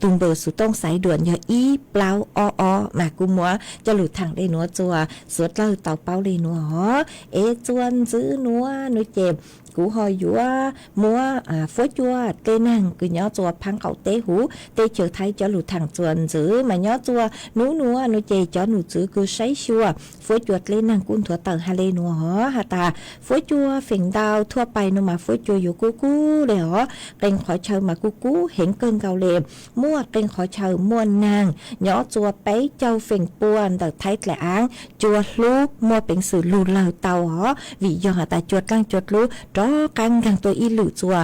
Tug npawb xuv tooj xaiv duam yog ib plaub ob ob mas kuj muab coj lug thaam le nuav txua suav dlawg tau paub le nuav os. Es txua ntxiv nuav nua ces kuv ho yuav muab Fuab Cua dlej neeg kws nyob tsua phaab qaum teb huv teb chaws Thaib cov lug thaam txuas ntxiv mas nyob tsua nub nuav nuav ces cov num txwv kws saib xyuas Fuab Cua dlej neeg kuj nthuav tawm has le nuav hov has tas Fuab Cua feem ntau thuaj pais nuav mas Fuab Cua yuav kub kub le hov, qee qhov chaw mas kuj kub heev kawg nkaus le. Muaj qee qhov chaw muaj naag nyob tsua peb caug feem pua ntawm Thaib dlaim aav cua hlub muaj peev xwm lug lawg tau hov, vim yog has tas cua dlaaj cua dlub rov qaab nkaag tuaj ib lwm tsua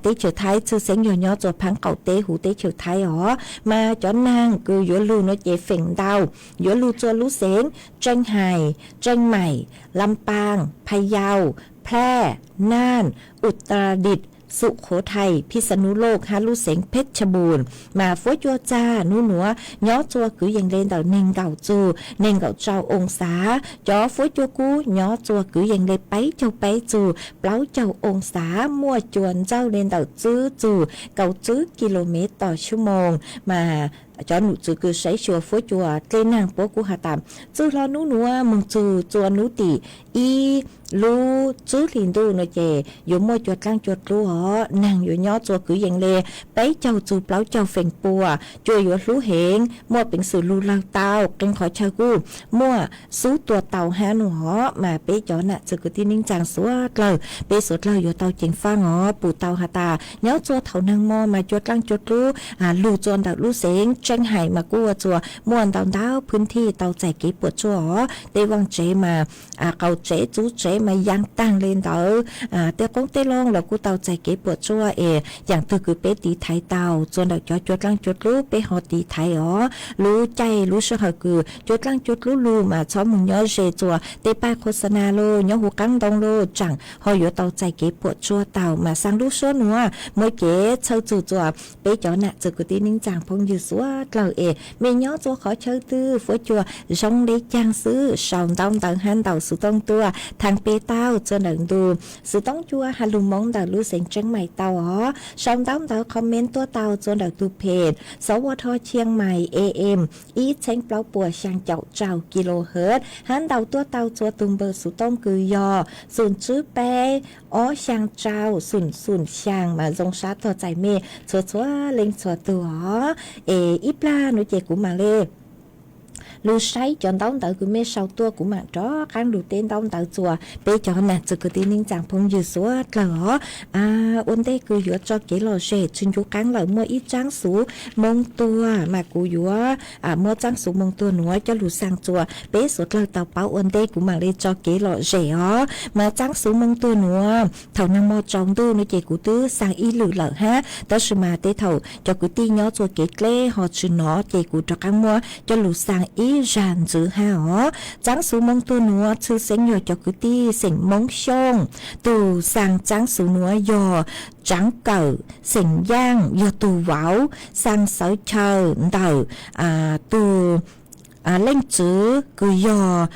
teb chaws Thaib txhwj xeeb yog nyob tsua phaab qaum teb huv teb chaws Thaib hov. Mas cov naag kws yuav lug nuav ces feem ntau yuav lug tsua lub xeev Tseej Hais, Tseej Maim, Lam Paaj, Pha Yau, Phlaj, Naaj, Utaradit, Xukhothais, Phij Xa Nub Loj hab lub xeev Phej Cha Npuj. Mas Fuab Cua txag nub nuav nyob tsua kwv yees le ntawm neeg nkaum txug neeg nkaum rau oo xav. Cov Fuab Cua kub nyob tsua kwv yees le peb caug peb txug plaub caug oo xav, muaj cua ntxawj le ntawm tswb txug kaum tswb ki lo mev tos xuab moos. Mas cov num txwv kws saib xyuas Fuab Cua dlej neeg puab kuj has tas txwj hlo nub nuav moog txug tsua nub tim ib lub tswb hli ntuj nuav ces yuav muaj cua dlaaj cua dlub hov, naag yuav nyob tsua kwv yees le peb caug txug plaub caug feem pua, cua yuav hlub heev, muaj peev xwm lug lawg tau, qee qhov chaw kuj muaj xub tua tau hab nua hov. Mas peb cov nam txwv kwv tij neej tsaa suav dlawg, peb suav dlawg yuav tau ceev faaj hov, pum tau has tas nyob tsua thaum neeg mo mas cua dlaaj cua dlub lug tsua ntawm lub xeev Tseej Hais mas kuj ua tsua muaj ntau ntau phwb thij tau txais kev puam tsuaj hov. Tej vaaj tsev mas qaum tsev txuv tsev mas yaa taag le ntawd, tej qoob tej loo los kuj tau txais kev puam tsuaj es yaam twg kws peb tiv thaiv tau tsua ntawm cov cua dlaaj cua dlub peb ho tiv thaiv hov. Lub caij lub sij hawm kws cua dlaaj cua dlub lug mas txhob moog nyob ze tsua tej paj qhua xa na lug nyob huv qaab ntoo lug tsaam ho yuav tau txais kev puam tsuaj tau. Mas xaa lub suab nuav muaj kev txhawj txug tsua peb cov nam txwv kwv tij neej tsaa phooj ywg suav dlawg es mej nyob tsua qhov chaw twg Fuab Cua zoo le caag xwb sau ntaub ntawv hab ntaus xuv tooj tuaj thaag pe tau tsua ntawm ntu xuv tooj cua has lug Moob ntawm lub xeev Tseeb Maim tau hov. Sau ntaub ntawv comment tuaj tau tsua ntawm tug phem Xov Ua Dho Chiang Mai A M ib txheeb plaub puas xyaa caum rau kilohertz hab ntaus tuaj tau tsua tug npawb xuv tooj kws yog xoom tswb peb ob xyaa rau xoom xoom xyaa mas zoo sab tuag txais mej txhua txhua leej txhua tug hov. Es ib plag nuav ces kuv maam le lug saib cov ntaub ntawv kws mej sau tuaj kuv maam rov qaab lug teb ntaub ntawv tsua peb cov nam txwv kwv tij neej tsaa phooj ywg suav dlawg hov. Ua ntej kws yuav tso kev lom zem tsi ncu qaab lawm muaj ib tsaab xuv moo tuag mas kuv yuav muab tsaab xuv moo tuag nuav coj lug xaa tsua peb suav dlawg tau paub ua ntej kuv maam le tso kev lom zem hov. Mas tsaab xuv moo tuag nuav thaum neeg mo tsaus ntuj nuav ces kuv twb xaa ib lwm lawm hab, tab sis mas tej thaum cov kwv tij nyob tsua kev dleb ho tsi nov ces kuv rov qaab muab coj lug xaa ib zag ntxiv hab hov. Tsaab xuv moo tuag nuav txhwj xeeb yog cov kwv tij xeem Moob Xyooj. Tug xaa tsaab xuv nuav yog Tsaav Kawm xeem Yaaj yog tug vauv, xaa xawv chaw ntawm tug leej txiv kws yog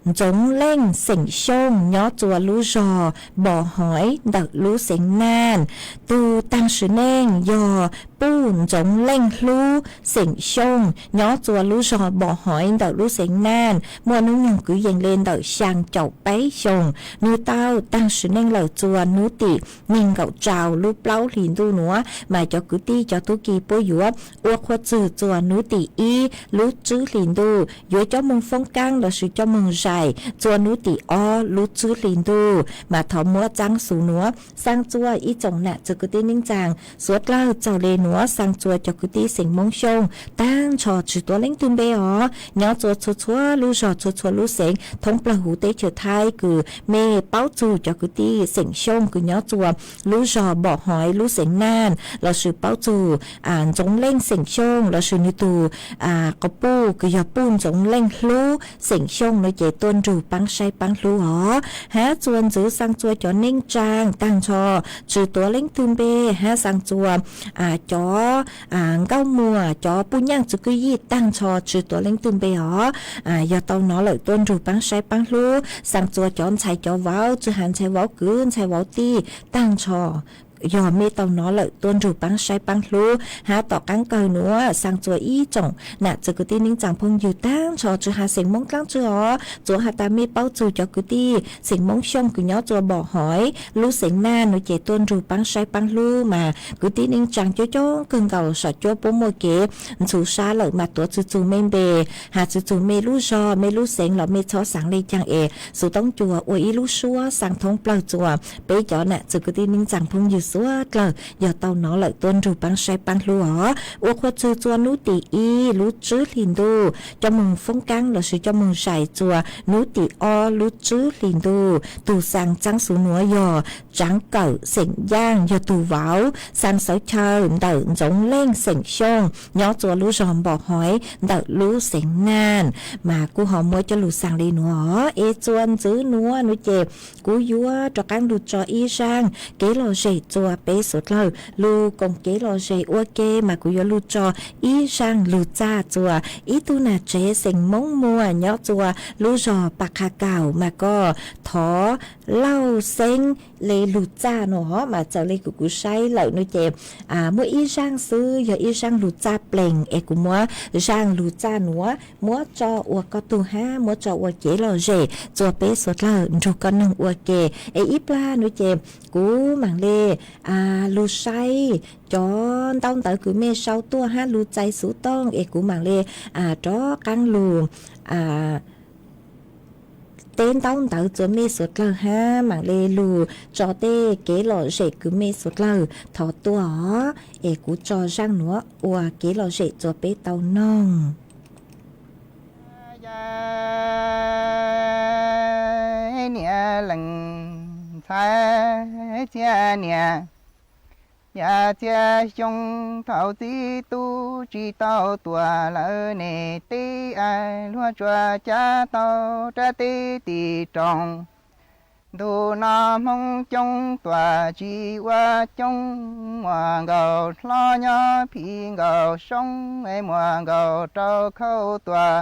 Ntxoov Leej xeem Xyooj nyob tsua lub zog Npom Hoiv ntawm lub xeev Naj. Tug taag sim neej yog Puj Ntxoov Leej Hlub xeem Xyooj nyob tsua lub zog Npom Hoiv ntawm lub xeev Naj, muaj nub nyoog kwv yees le ntawm xyaa caum peb xyoos. Nwg tau taag sim neej lawm tsua nub tim neeg nkaum rau lub plaub hlis ntuj nuav, mas cov kwv tij cov tub ki puab yuav ua qhuav txwg tsua nub tim ib lub tswb hlis ntuj, yuav coj moog foob kaab lossis coj moog zais tsua nub tim ob lub tswb hlis ntuj. Mas thov muab tsaab xuv nuav xaa tsua ib tsoom nam txwv kwv tij neej tsaa suav dlawg txawm le nuav xaa tsua cov kwv tij xeem Moob Xyooj taag nrho tsi tuav leej twg npe os, nyob tsua txhua txhua lub zog txhua txhua lub xeev thoob plawg huv teb chaws Thaib kws mej paub txug cov kwv tij xeem Xyooj kws nyob tsua lub zog Npom Hoiv lub xeev Naj lossis paub txug Ntxoov Leej xeem Xyooj lossis nwg tug quas puj kws yog Puj Ntxoov Leej Hlub xeem Xyooj nuav ces tuaj nrug paab saib paab hlub os. Hab tsua ntxiv xaa tsua cov neej tsaa taag nrho tsi tuav leej twg npe, hab xaa tsua cov nkauj muam cov puj nyaaj txwv kwj yij taag nrho tsi tuav leej twg npe os. Yog tau nov lawm tuaj nrug paab saib paab hlub. Xaa tsua cov ntxhais cov vauv tsi has ntxhais vauv kwv ntxhais vauv tij taag nrho Yog mej tau nov lawm tuaj nrug paab saib paab hlub hab tom qaab kawg nuav, xaa txua ib tsoom nam txiv kwv tij neej tsaa phooj ywg taag nrho tsi has xeem Moob dlaab tsi os, txuav has tas mej paub txug cov kwv tij xeem Moob Xyooj kws nyob txua Npom Hoiv lub xeev Naj nuav ces tuaj nrug paab saib paab hlub mas kwv tij neej tsaa coob coob kawg nkaus saum cuab puab muaj kev ntxhuv sab lawm mas tuav txug txug mej npe, has txug txug mej lub zog mej lub xeev los mej txhob xaav le caag es xuv toob cua ua ib lub suab xaa thoob plawg txua peb cov nam txiv kwv tij neej tsaa phooj ywg suav dlawg yog tau nov lawm tuaj nrug paab saib paab hlub os. Ua qhua txug txua nub tim ib lub tswb hli ntuj coj moog foob kaab lossis coj moog zais txua nub tim ob lub tswb hli ntuj. Tug xaa txaab xuv nuav yog Tsaav Kawm xeem Yaaj, yog tug vauv xaa Xauv Chaw ntawm Ntxoov Leej xeem Xyooj nyob txua lub zog Npom Hoiv ntawm lub xeev Naj. Mas kuj ho muab coj lug xaa le nuav es txua ntxiv nuav nuav ces kuv yuav rov qaab lug tso ib zaaj kev lom zem txua peb suav dlawg lug koom kev lom zem ua ke mas kuv yuav lug tso ib zaaj lug txaj txua ib tug nam tsev xeem Moob Muas nyob txua lub zog Pas Qha Kaum mas koj thov Lauj Xeeb le lug txaj nuav os. Mas txawm le kuv kuv saib lawm nuav ces muaj ib zaaj xwb yog ib zaaj lug txaj plees es kuv muab zaaj lug txaj nuav muab tso ua koj tug hab muab tso ua kev lom zem txua peb suav dlawg nrug koj noog ua ke. Es ib plag nuav ces kuv maam le lug saib cov ntaub ntawv kws mej sau tuaj hab lug txais xuv tooj es kuv maam le rov qaab lug teb ntaub ntawv txua mej suav dlawg hab maam le lug tso tej kev lom zem kws mej suav dlawg thov tuaj os. Es kuv tso zaaj nuav ua kev lom zem txua peb tau noog. Yog niam lees ntxhais txia niam, yog txia xyoo thaum txiv tub tsis tau tuaj lawm ne, teb luag tsuas cav tau rab teb tim roos. Ntu no Hmoob coob tuaj tsis ua coob, muaj nkaus hlob nyob phim nkaus soob, muaj nkaus rau khauj tuaj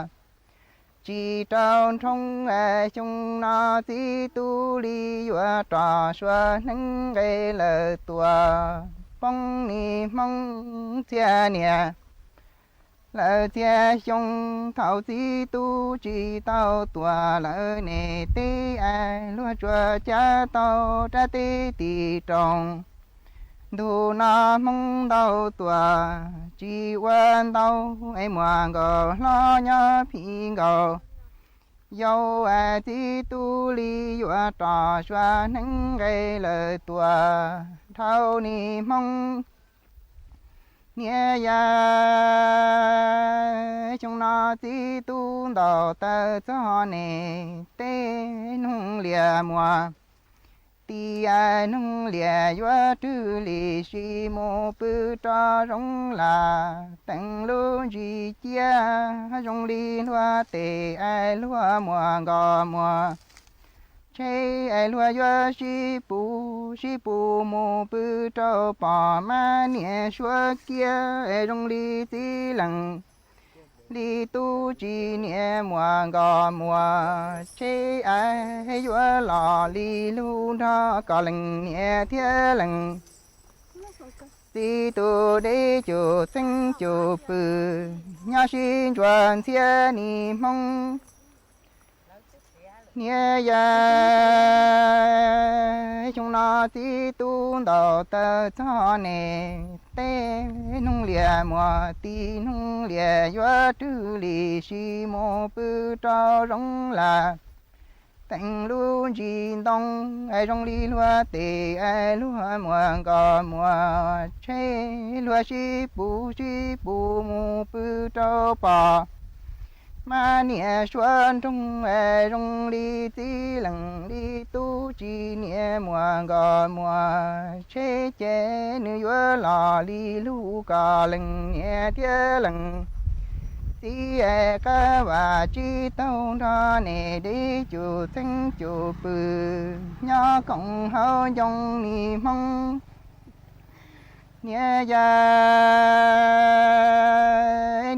tsis rau nrhoob. Xyoo no txiv tub li yuav rov sua hneev nqe lawm tuaj poob ni Hmoob txhia niam. Lawv txhia xyoo thaum txiv tub tsis tau tuaj lawm ne, teb luag tsuas cav tau rab teb tim roos. Ntu no Hmoob ntau tuaj tsis ua ntau, muaj nkaus hlob nyob phim nkaus yau. Txiv tub li yuav rov sua hneev nqe lawm tuaj dhau ni Hmoob niam yau. Xyoo no txiv tub ntaus taw txog ne, teb noog lias muas, ti noog lias yuav rwg li sib mus pw rau zoov las. Teem lub ntsis ciab zoo li luag tes, luag muas nkos muas tsheb, luag yuav sib pus sib pus mus pw rau pom. Mab niam suav kiab zoo li txiv lees, li tub tsis niam muas nkos muas tsheb, yuav los li lug nrog kom lees niam thiab lees txiv tus deb cum txheeb cum pw. Nyob sib ntsuas ntxhiab ni Hmoob niam yau. Xyoo no txiv tub ntaus taw txog ne, teb noog lias muas, ti noog lias yuav rwg li sib mus pw rau zoov las. Teem lub ntsis ntoo zoo li luag tes, luag muas nkos muas tsheb, luag sib pus sib pus mus pw rau pom. Mab niam suav nroog zoo li txiv lees, li tub tsis niam muas nkos muas tsheb, ces nws yuav los li lug kom lees niam thiab lees txiv. Qab vam tsib taug nrog ne, deb cum txheeb cum pw, nyob koom hauv ncoo ni Hmoob niam yau.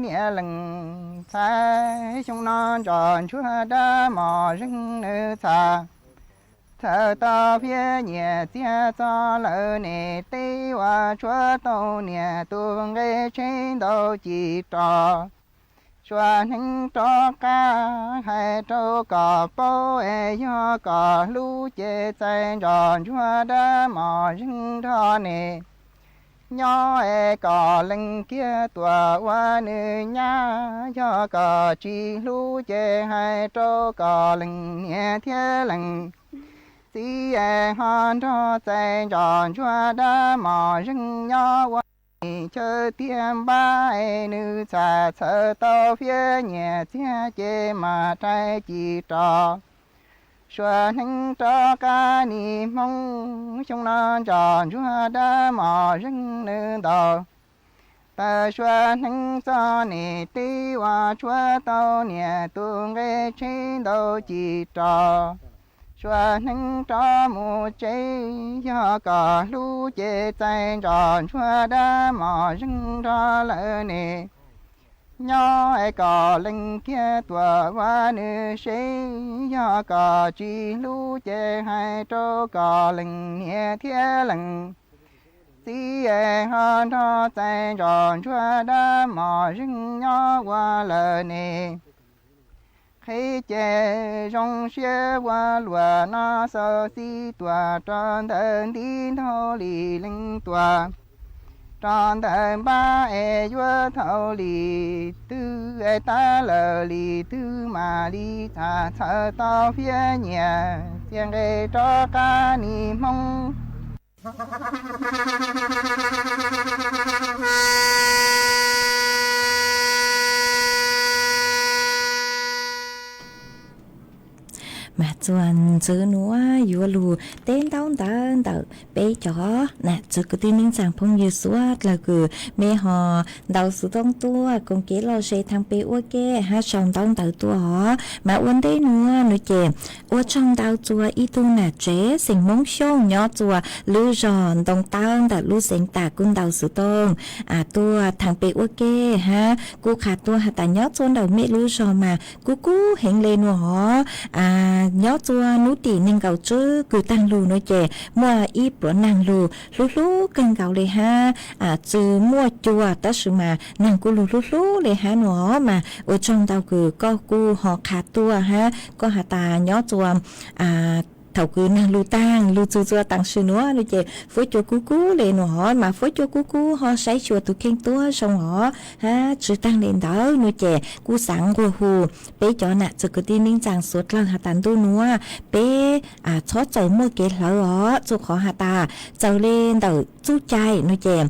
Niam lees ntxhais xyoo no ntsos ntsuag dab mos zeeg nws txhas, txhawm tau phiab nyiam txiag txog lawm ne, teb uas tshuab tau niam tus nqe tsheb ntau ci rov. Suav hneev rov qab hais rau kom paub es yog kom hlub ces txais ntsos ntsuag dab mos zeeg nrog ne. Nyob es kom lees kiag tuam ua nws nyab, yog kom tsis hlub ces hais rau kom lees niam thiab lees txiv es ho nrog txais ntsos ntsuag dab mos zeeg nyob ua nim chaw tiag npab es nws txham txhawm tau phiab nyiam txiag ces mas rais ci rov. Suav hneev rov qab nim Hmoob, xyoo no ntsos ntsuag dab mos zeeg nws ntaus. Taws suav hneev txog nim teb uas tshuab tau niam tus nqe tsheb ntau ci rov. Suav hneev rov mus tsev, yog kom hlub ces txais ntsos ntsuag dab mos zeeg nrog lawm ne. Nyob es kom lees kiag tuam ua nws seb, yog kom tsis hlub ces hais rau kom lees niam thiab lees txiv es ho nrog txais ntsos ntsuag dab mos zeeg nyob ua lawm ne. Qhib ces zoo siab ua luam no xaus txij tuam rau ntawm ntiv ntaug li leej tuam, rau ntawm npab es yuav thaum li twg es tab lawm li twg mam li txham txhawm tau phiab nyiam txiag nqe rov qab nim Hmoob. Mas txuas ntxwv nuav yuav lug teb ntaub ntawv ntawm peb cov nam txwv kwv tij neej tsaa phooj ywg suav dlawg kws mej ho ntaus xuv tooj tuaj koom kev lom zem thaam peb ua ke hab sau ntaub ntawv tuaj os. Mas ua ntej nuav nua ces ua tsaug ntau txuas ib tug nam tsev xeem Moob Xyooj nyob txuas lub zog Ntoo Tawb ntawm lub xeev Tam kuj ntaus xuv tooj tuaj thaam peb ua ke hab kuj qha tuaj has tas nyob txuas ntawm mej lub zog mas kuj kub heev le nua hov. Nyob txuas nub tim neeg nkaum tswb kws taag lug nua ces muaj ib pluav naag lug hlub hlub kawg nkaus le hab, tsi muaj cua tab sis mas naag kuj lug hlub hlub le hab nua hov. Mas ua tsaug ntau kws koj kuj ho qha tuaj hab koj has tas nyob txuas thaum kws naag lug taag lug txug txuas taam sim nuav nua ces fuab cua kub kub le nua hov. Mas fuab cua kub kub ho saib xyuas tug kheej tuab zoo hov hab tsi taag le ntawd nua ces kuj xaav nquag hu peb cov nam txwv kwv tij neej tsaa suav dlawg has tas ntuj nuav peb txhob txawm muaj kev hlawv os. Txuj qhov has tas txawm le ntawm txuj cai nua ces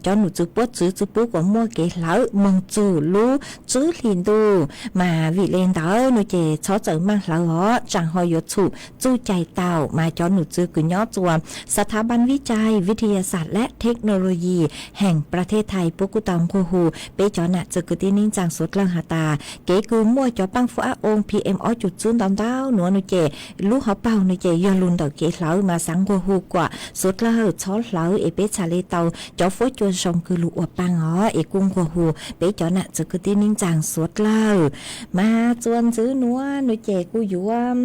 cov num txwv puab txwv tsi pub kuas muaj kev hlawv moog txug lub tswb hli ntuj. Mas vim le ntawd nua ces txhob txawm maaj hlawv os, tsaam ho yuav txhum txuj cai tau. Mas cov num txwv kws nyob txuas Xav Tha Ban Vij Cai, Vij Thaya Xas lab Thej Nau Lo Yi heem Pra Thej Thais puab kuj tau nquag hu peb cov nam txwv kwv tij neej tsaa suav dlawg has tas kev kws muaj cov paaj fuab ab oo P M ob cum tswb ntau ntau nuav nua ces lub hauv paug nua ces yog lug ntawm kev hlawv. Mas xaav nquag hu kuas suav dlawg txhob hlawv es peb txhad le tau cov fuab cua zoo kws lug ua paaj os. Es kuj nquag hu peb cov nam txwv kwv tij neej tsaa suav dlawg. Mas txuas ntxwv nuav nua ces kuj yuav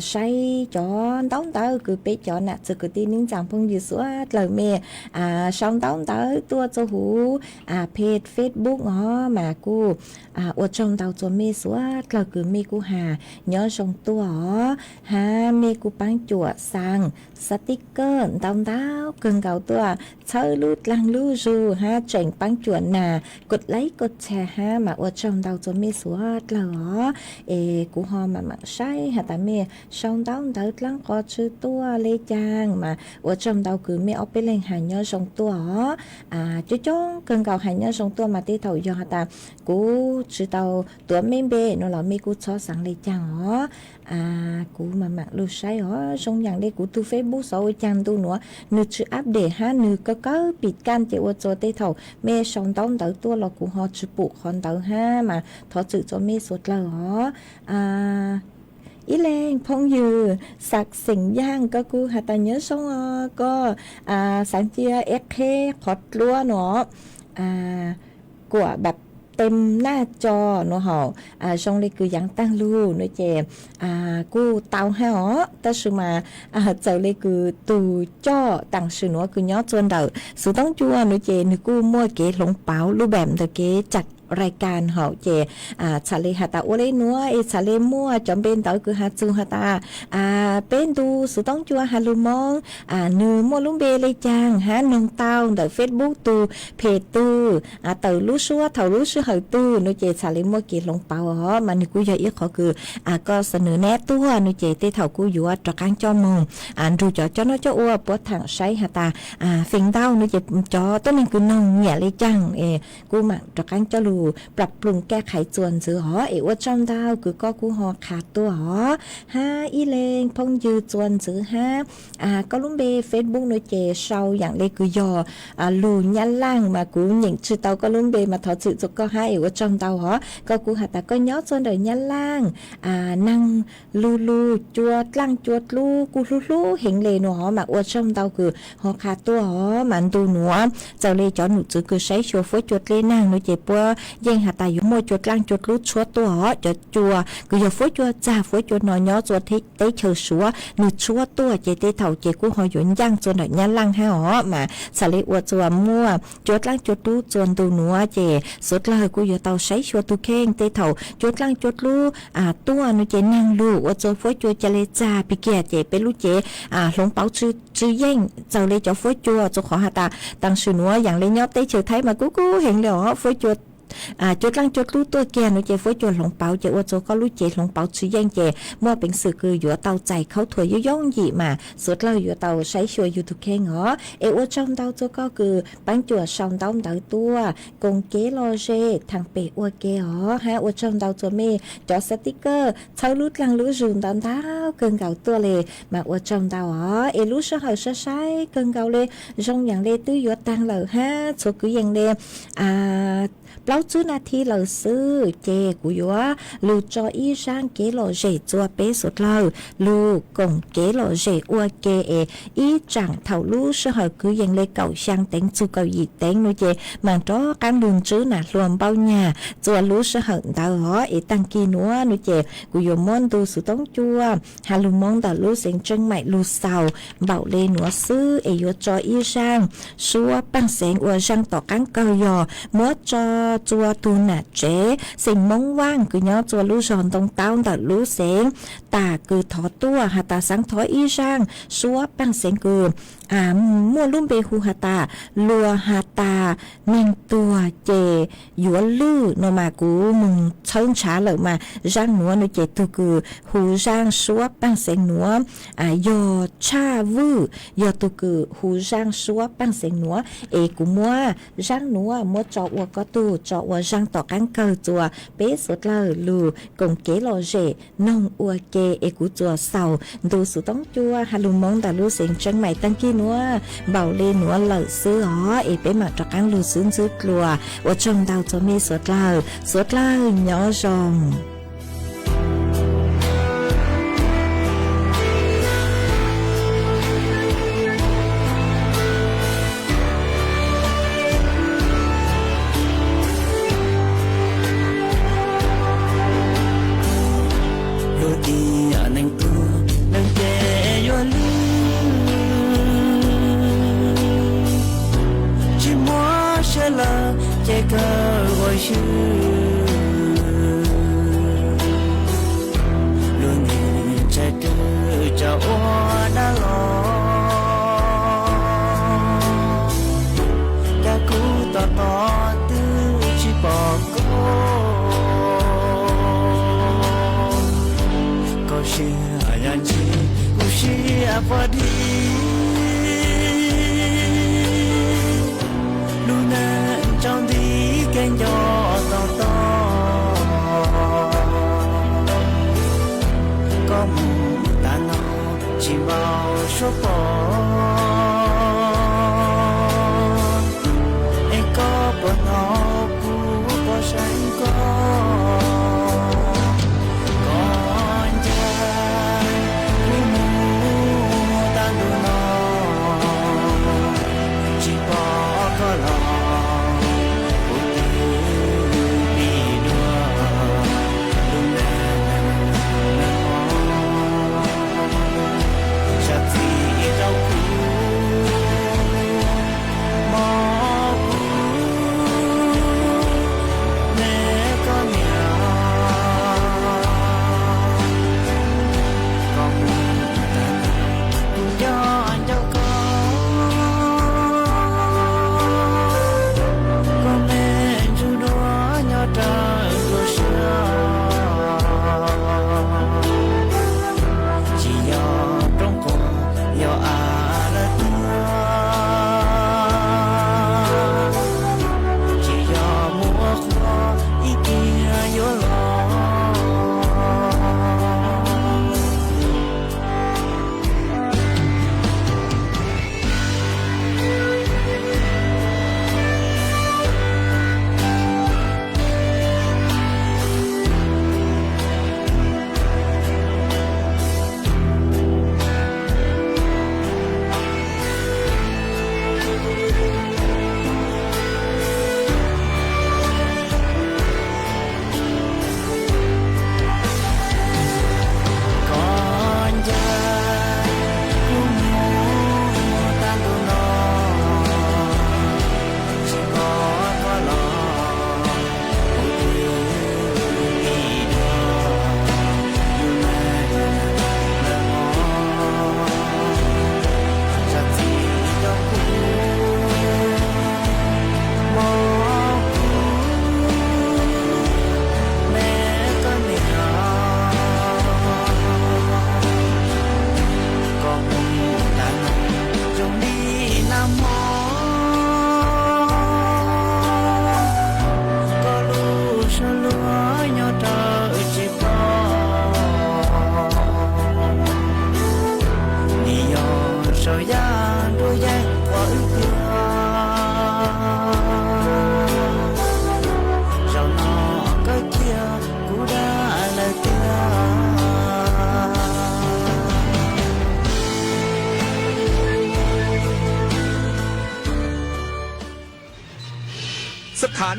saib cov ntaub ntawv kws peb cov nam txwv kwv tij neej tsaa phooj ywg suav dlawg mej sau ntaub ntawv tuaj txug huv page Facebook os. Mas kuj ua tsaug ntau txuas mej suav dlawg kws mej kuj has nyob zoo tuaj os hab mej kuj paab cuam xaa sticker ntau ntau kawg nkaus tuaj txhawb lub dlaag lub zug hab tseem paab cuam nas kod laib kod tshas hab. Mas ua tsaug ntau txuas mej suav dlawg os. Es kuv ho maam maam saib has tas mej sau ntaub ntawv dlaab qhov tswv tuaj le caag. Mas ua tsaug ntau kws mej ob peb leeg has nyob zoo tuaj os. Coob coob kawg nkaus has nyob zoo tuaj mas tej thaum yog has tas kuv tsi tau tuav mej npe nua los mej kuj txhob xaav le caag os. Kuv maam maam lug saib os, zoo yaam le kuv tug Facebook xov ua caag ntu nuav nwg tsi update hab nwg kawg kawg pim kaj ces ua txuas tej thaum mej sau ntaub ntawv tuaj los kuv ho tsi pum qhov ntawd hab. Mas thov txwm txuas mej suav dlawg os. Ib leeg phooj ywg Xav Xeem Yaaj, koj kuj has tas nyob zoo os, koj xaav cia eb qheb qhov dluab nuav kuam npam tem naj co no hauv zoo li kws yaav taag lug no ces kuj tau hab os, tab sis mas txawm li kws tug coj taam sim nuav kws nyob txua ntawm xuv toob cua no ces nwg kuj muaj kev hloov pauv lub npaam ntawm kev cam rais kas hauv ces txhad le has tas ua le nuav es txhad le muaj cov npe ntawv kws has txug has tas peb ntu xuv toob cua has lug Moob nwg muaj lub npe le caag hab noog tau ntawm Facebook tug phem tug tawm lub suab thaum lub sij hawm twg no ces txhad le muaj kev hloov pauv os, mas nwg kuj yog ib qhov kws koj xa nws neb tuaj no ces tej thaum kuj yuav rov qaab coj moog nrug cov coj noj coj ua puab thaam saib has tas feem ntau no ces cov tuab neeg kws noog nyiam le caag es kuj maam rov qaab coj lug plam plum kaj qhaiv txuas ntxiv os. Es ua tsaug ntau kws koj kuj ho qha tuaj os, hab ib leeg phooj ywg txuas ntxiv hab koj lub npe Facebook no ces sau yaam le kws yog lug Nyab Laaj mas kuv nyeem tsi tau koj lub npe mas thov txim txug koj hab es ua tsaug ntau os. Koj kuj has tas koj nyob txua ntawm Nyab Laaj, naag lug lug cua dlaaj cua dlub kuj hlub hlub heev le no os, mas ua tsaug ntau kws ho qha tuaj os. Mas ntu nuav txawm le cov num txwv kws saib xyuas fuab cua dleb naag no ces puab yeej has tas yuav muaj cua dlaaj cua dlub tshuab tuaj os. Cov cua kws yog fuab cua txag fuab cua no nyob txua teb chaws Suav nwg tshuab tuaj ces tej thaum ces kuj ho yuav ncaaj txua ntawm Nyab Laaj hab os, mas txhad le ua txua muaj cua dlaaj cua dlub txua ntu nuav ces suav dlawg kuj yuav tau saib xyuas tug kheej. Tej thaum cua dlaaj cua dlub tuaj no ces naag lug ua txua fuab cua ca le txag pig kiag ces peb lub cev hloov pauv tsi yeej. Txawm le cov fuab cua txua qhov has tas taam sim nuav yaam le nyob teb chaws Thaib mas kub kub heev le os, fuab cua cua dlaaj cua dlub tuaj kiag no ces fuab cua hloov pauv ces ua txua koj lub cev hloov pauv tsi yeej ces muaj peev xwm kws yuav tau txais khaub thuas yooj yooj yim mas suav dlawg yuav tau saib xyuas yug tug kheej os. Es ua tsaug ntau txua koj kws paab cuam sau ntaub ntawv tuaj koom kev lom zem thaam pem ua ke os, hab ua tsaug ntau txua mej cov xav tib kawg txhawb lub dlaag lub zug ntau ntau kawg nkaus tuaj le, mas ua tsaug ntau os. Es lub sij hawm sai sai kawg nkaus le, zoo yaam le twb yuav taag lawm hab txhua kwv yees le plaub tsib nas this lawm xwb ces kuv yuav lug tso ib zaaj kev lom zem txua peb suav dlawg lug koom kev lom zem ua ke es ib tsaam thaum lub sij hawm kwv yees le kaum xyaa teev txug kaum yim teev no ces maam rov qaab lug ntsib nam hlua npaub nyag txua lub sij hawm ntawd os. Es taag kis nuav no ces kuv yuav muab ntu xuv toob cua has lug Moob ntawm lub xeev Tseeb Maim lug xaus npaum le nuav xwb es yuav tso ib zaaj suab paaj xeev ua zaaj tom qaab kawg yog muab tso txua tug nam tsev xeem Moob Vaaj kws nyob txua lub zog Ntoo Taub ntawm lub xeev tas kws thov tuaj has tas xaav thov ib zaaj suab paaj xeev kws muaj lub npe hu has tas luag has tas neeg tuag ces yuav lwj no mas kuv moog txhawb ntshav lawm mas zaaj nuav no ces tug kws hu zaaj suab paaj xeev nuav yog Tshaj Vwj, yog tug kws hu zaaj suab paaj xeev nuav. Es kuv muab zaaj nuav muab tso ua koj tug tso ua zaaj tom qaab kawg txua peb suav dlawg lug koom kev lom zem noog ua ke es kuv txuas xaus ntu xuv toob cua has lug Moob ntawm lub xeev Tseeb Maim taag kis nuav npaum le nuav lawm xwb os. Es peb maam rov qaab lug xwb ntxwb dlua. Ua tsaug ntau txua mej suav dlawg, suav dlawg nyob zoo. Lub tiam neeg tuag neeg ces yuav lwj, tsis muab siab lawm ces kawg ua swj. Lub neej tshaib dlawg tsa ua dab los, cas kuv tos tos twb tsis pom koj. Koj siab yam ntsis kuv siab quaj dib, lub neej tsaus nti kev nco tos tos. Koj mus tas no tsis npau suav pom, es koj puas hnov kuv quaj seev koj. Koj ncaim kuv mus tag ntuj no, tsis pom koj los kuv twb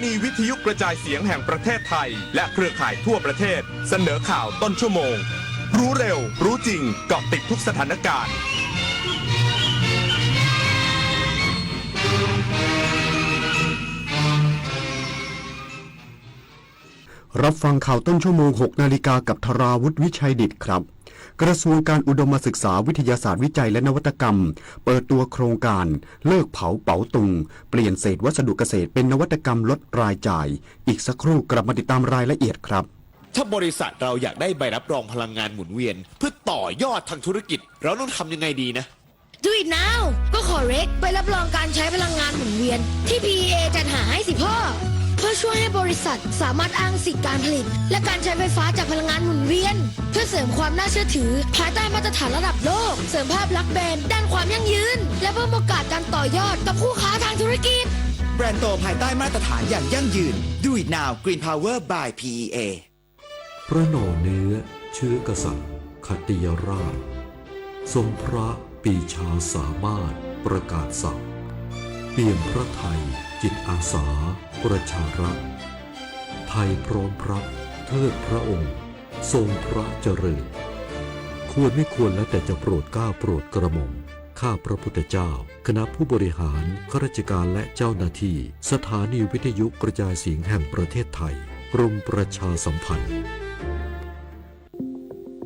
นีวิทยุกระจายเสียงแห่งประเทศไทย และเครือข่ายทั่วประเทศ เสนอข่าวต้นชั่วโมง รู้เร็ว รู้จริง เกาะติดทุกสถานการณ์ รับฟังข่าวต้นชั่วโมง หกนาฬิกา กับธราวุฒิ วิชัยดิษฐครับ กระทรวงการอุดมศึกษา วิทยาศาสตร์ วิจัย และนวัตกรรม เปิดตัวโครงการ เลิกเผาเป๋าตุง เปลี่ยนเศษวัสดุเกษตรเป็นนวัตกรรมลดรายจ่าย อีกสักครู่กลับมาติดตามรายละเอียดครับ ถ้าบริษัทเราอยากได้ใบรับรองพลังงานหมุนเวียนเพื่อต่อยอดทางธุรกิจ เราต้องทำยังไงดีนะ Do it now ก็ขอเรคใบรับรองการใช้พลังงานหมุนเวียนที่ พีอีเอ จัดหาให้สิพ่อ เพื่อช่วยให้บริษัทสามารถอ้างสิทธิ์การผลิต และการใช้ไฟฟ้าจากพลังงานหมุนเวียน เพื่อเสริมความน่าเชื่อถือภายใต้มาตรฐานระดับโลก เสริมภาพลักษณ์แบรนด์ด้านความยั่งยืน และเพิ่มโอกาสการต่อยอดกับคู่ค้าทางธุรกิจ แบรนด์โตภายใต้มาตรฐานอย่างยั่งยืน Do it now Green Power by พีอีเอ พระหน่อเนื้อเชื้อกษัตริย์ขัตติยราช ทรงพระปีชาสามารถประกาศศักดิ์ เปี่ยมพระไทยจิตอาสาประชารัฐ ไทยพร้อมพระเทิดพระองค์ทรงพระเจริญ ควรไม่ควรแล้วแต่จะโปรดเกล้าโปรดกระหม่อม ข้าพระพุทธเจ้า คณะผู้บริหาร ข้าราชการและเจ้าหน้าที่ สถานีวิทยุกระจายเสียงแห่งประเทศไทย กรมประชาสัมพันธ์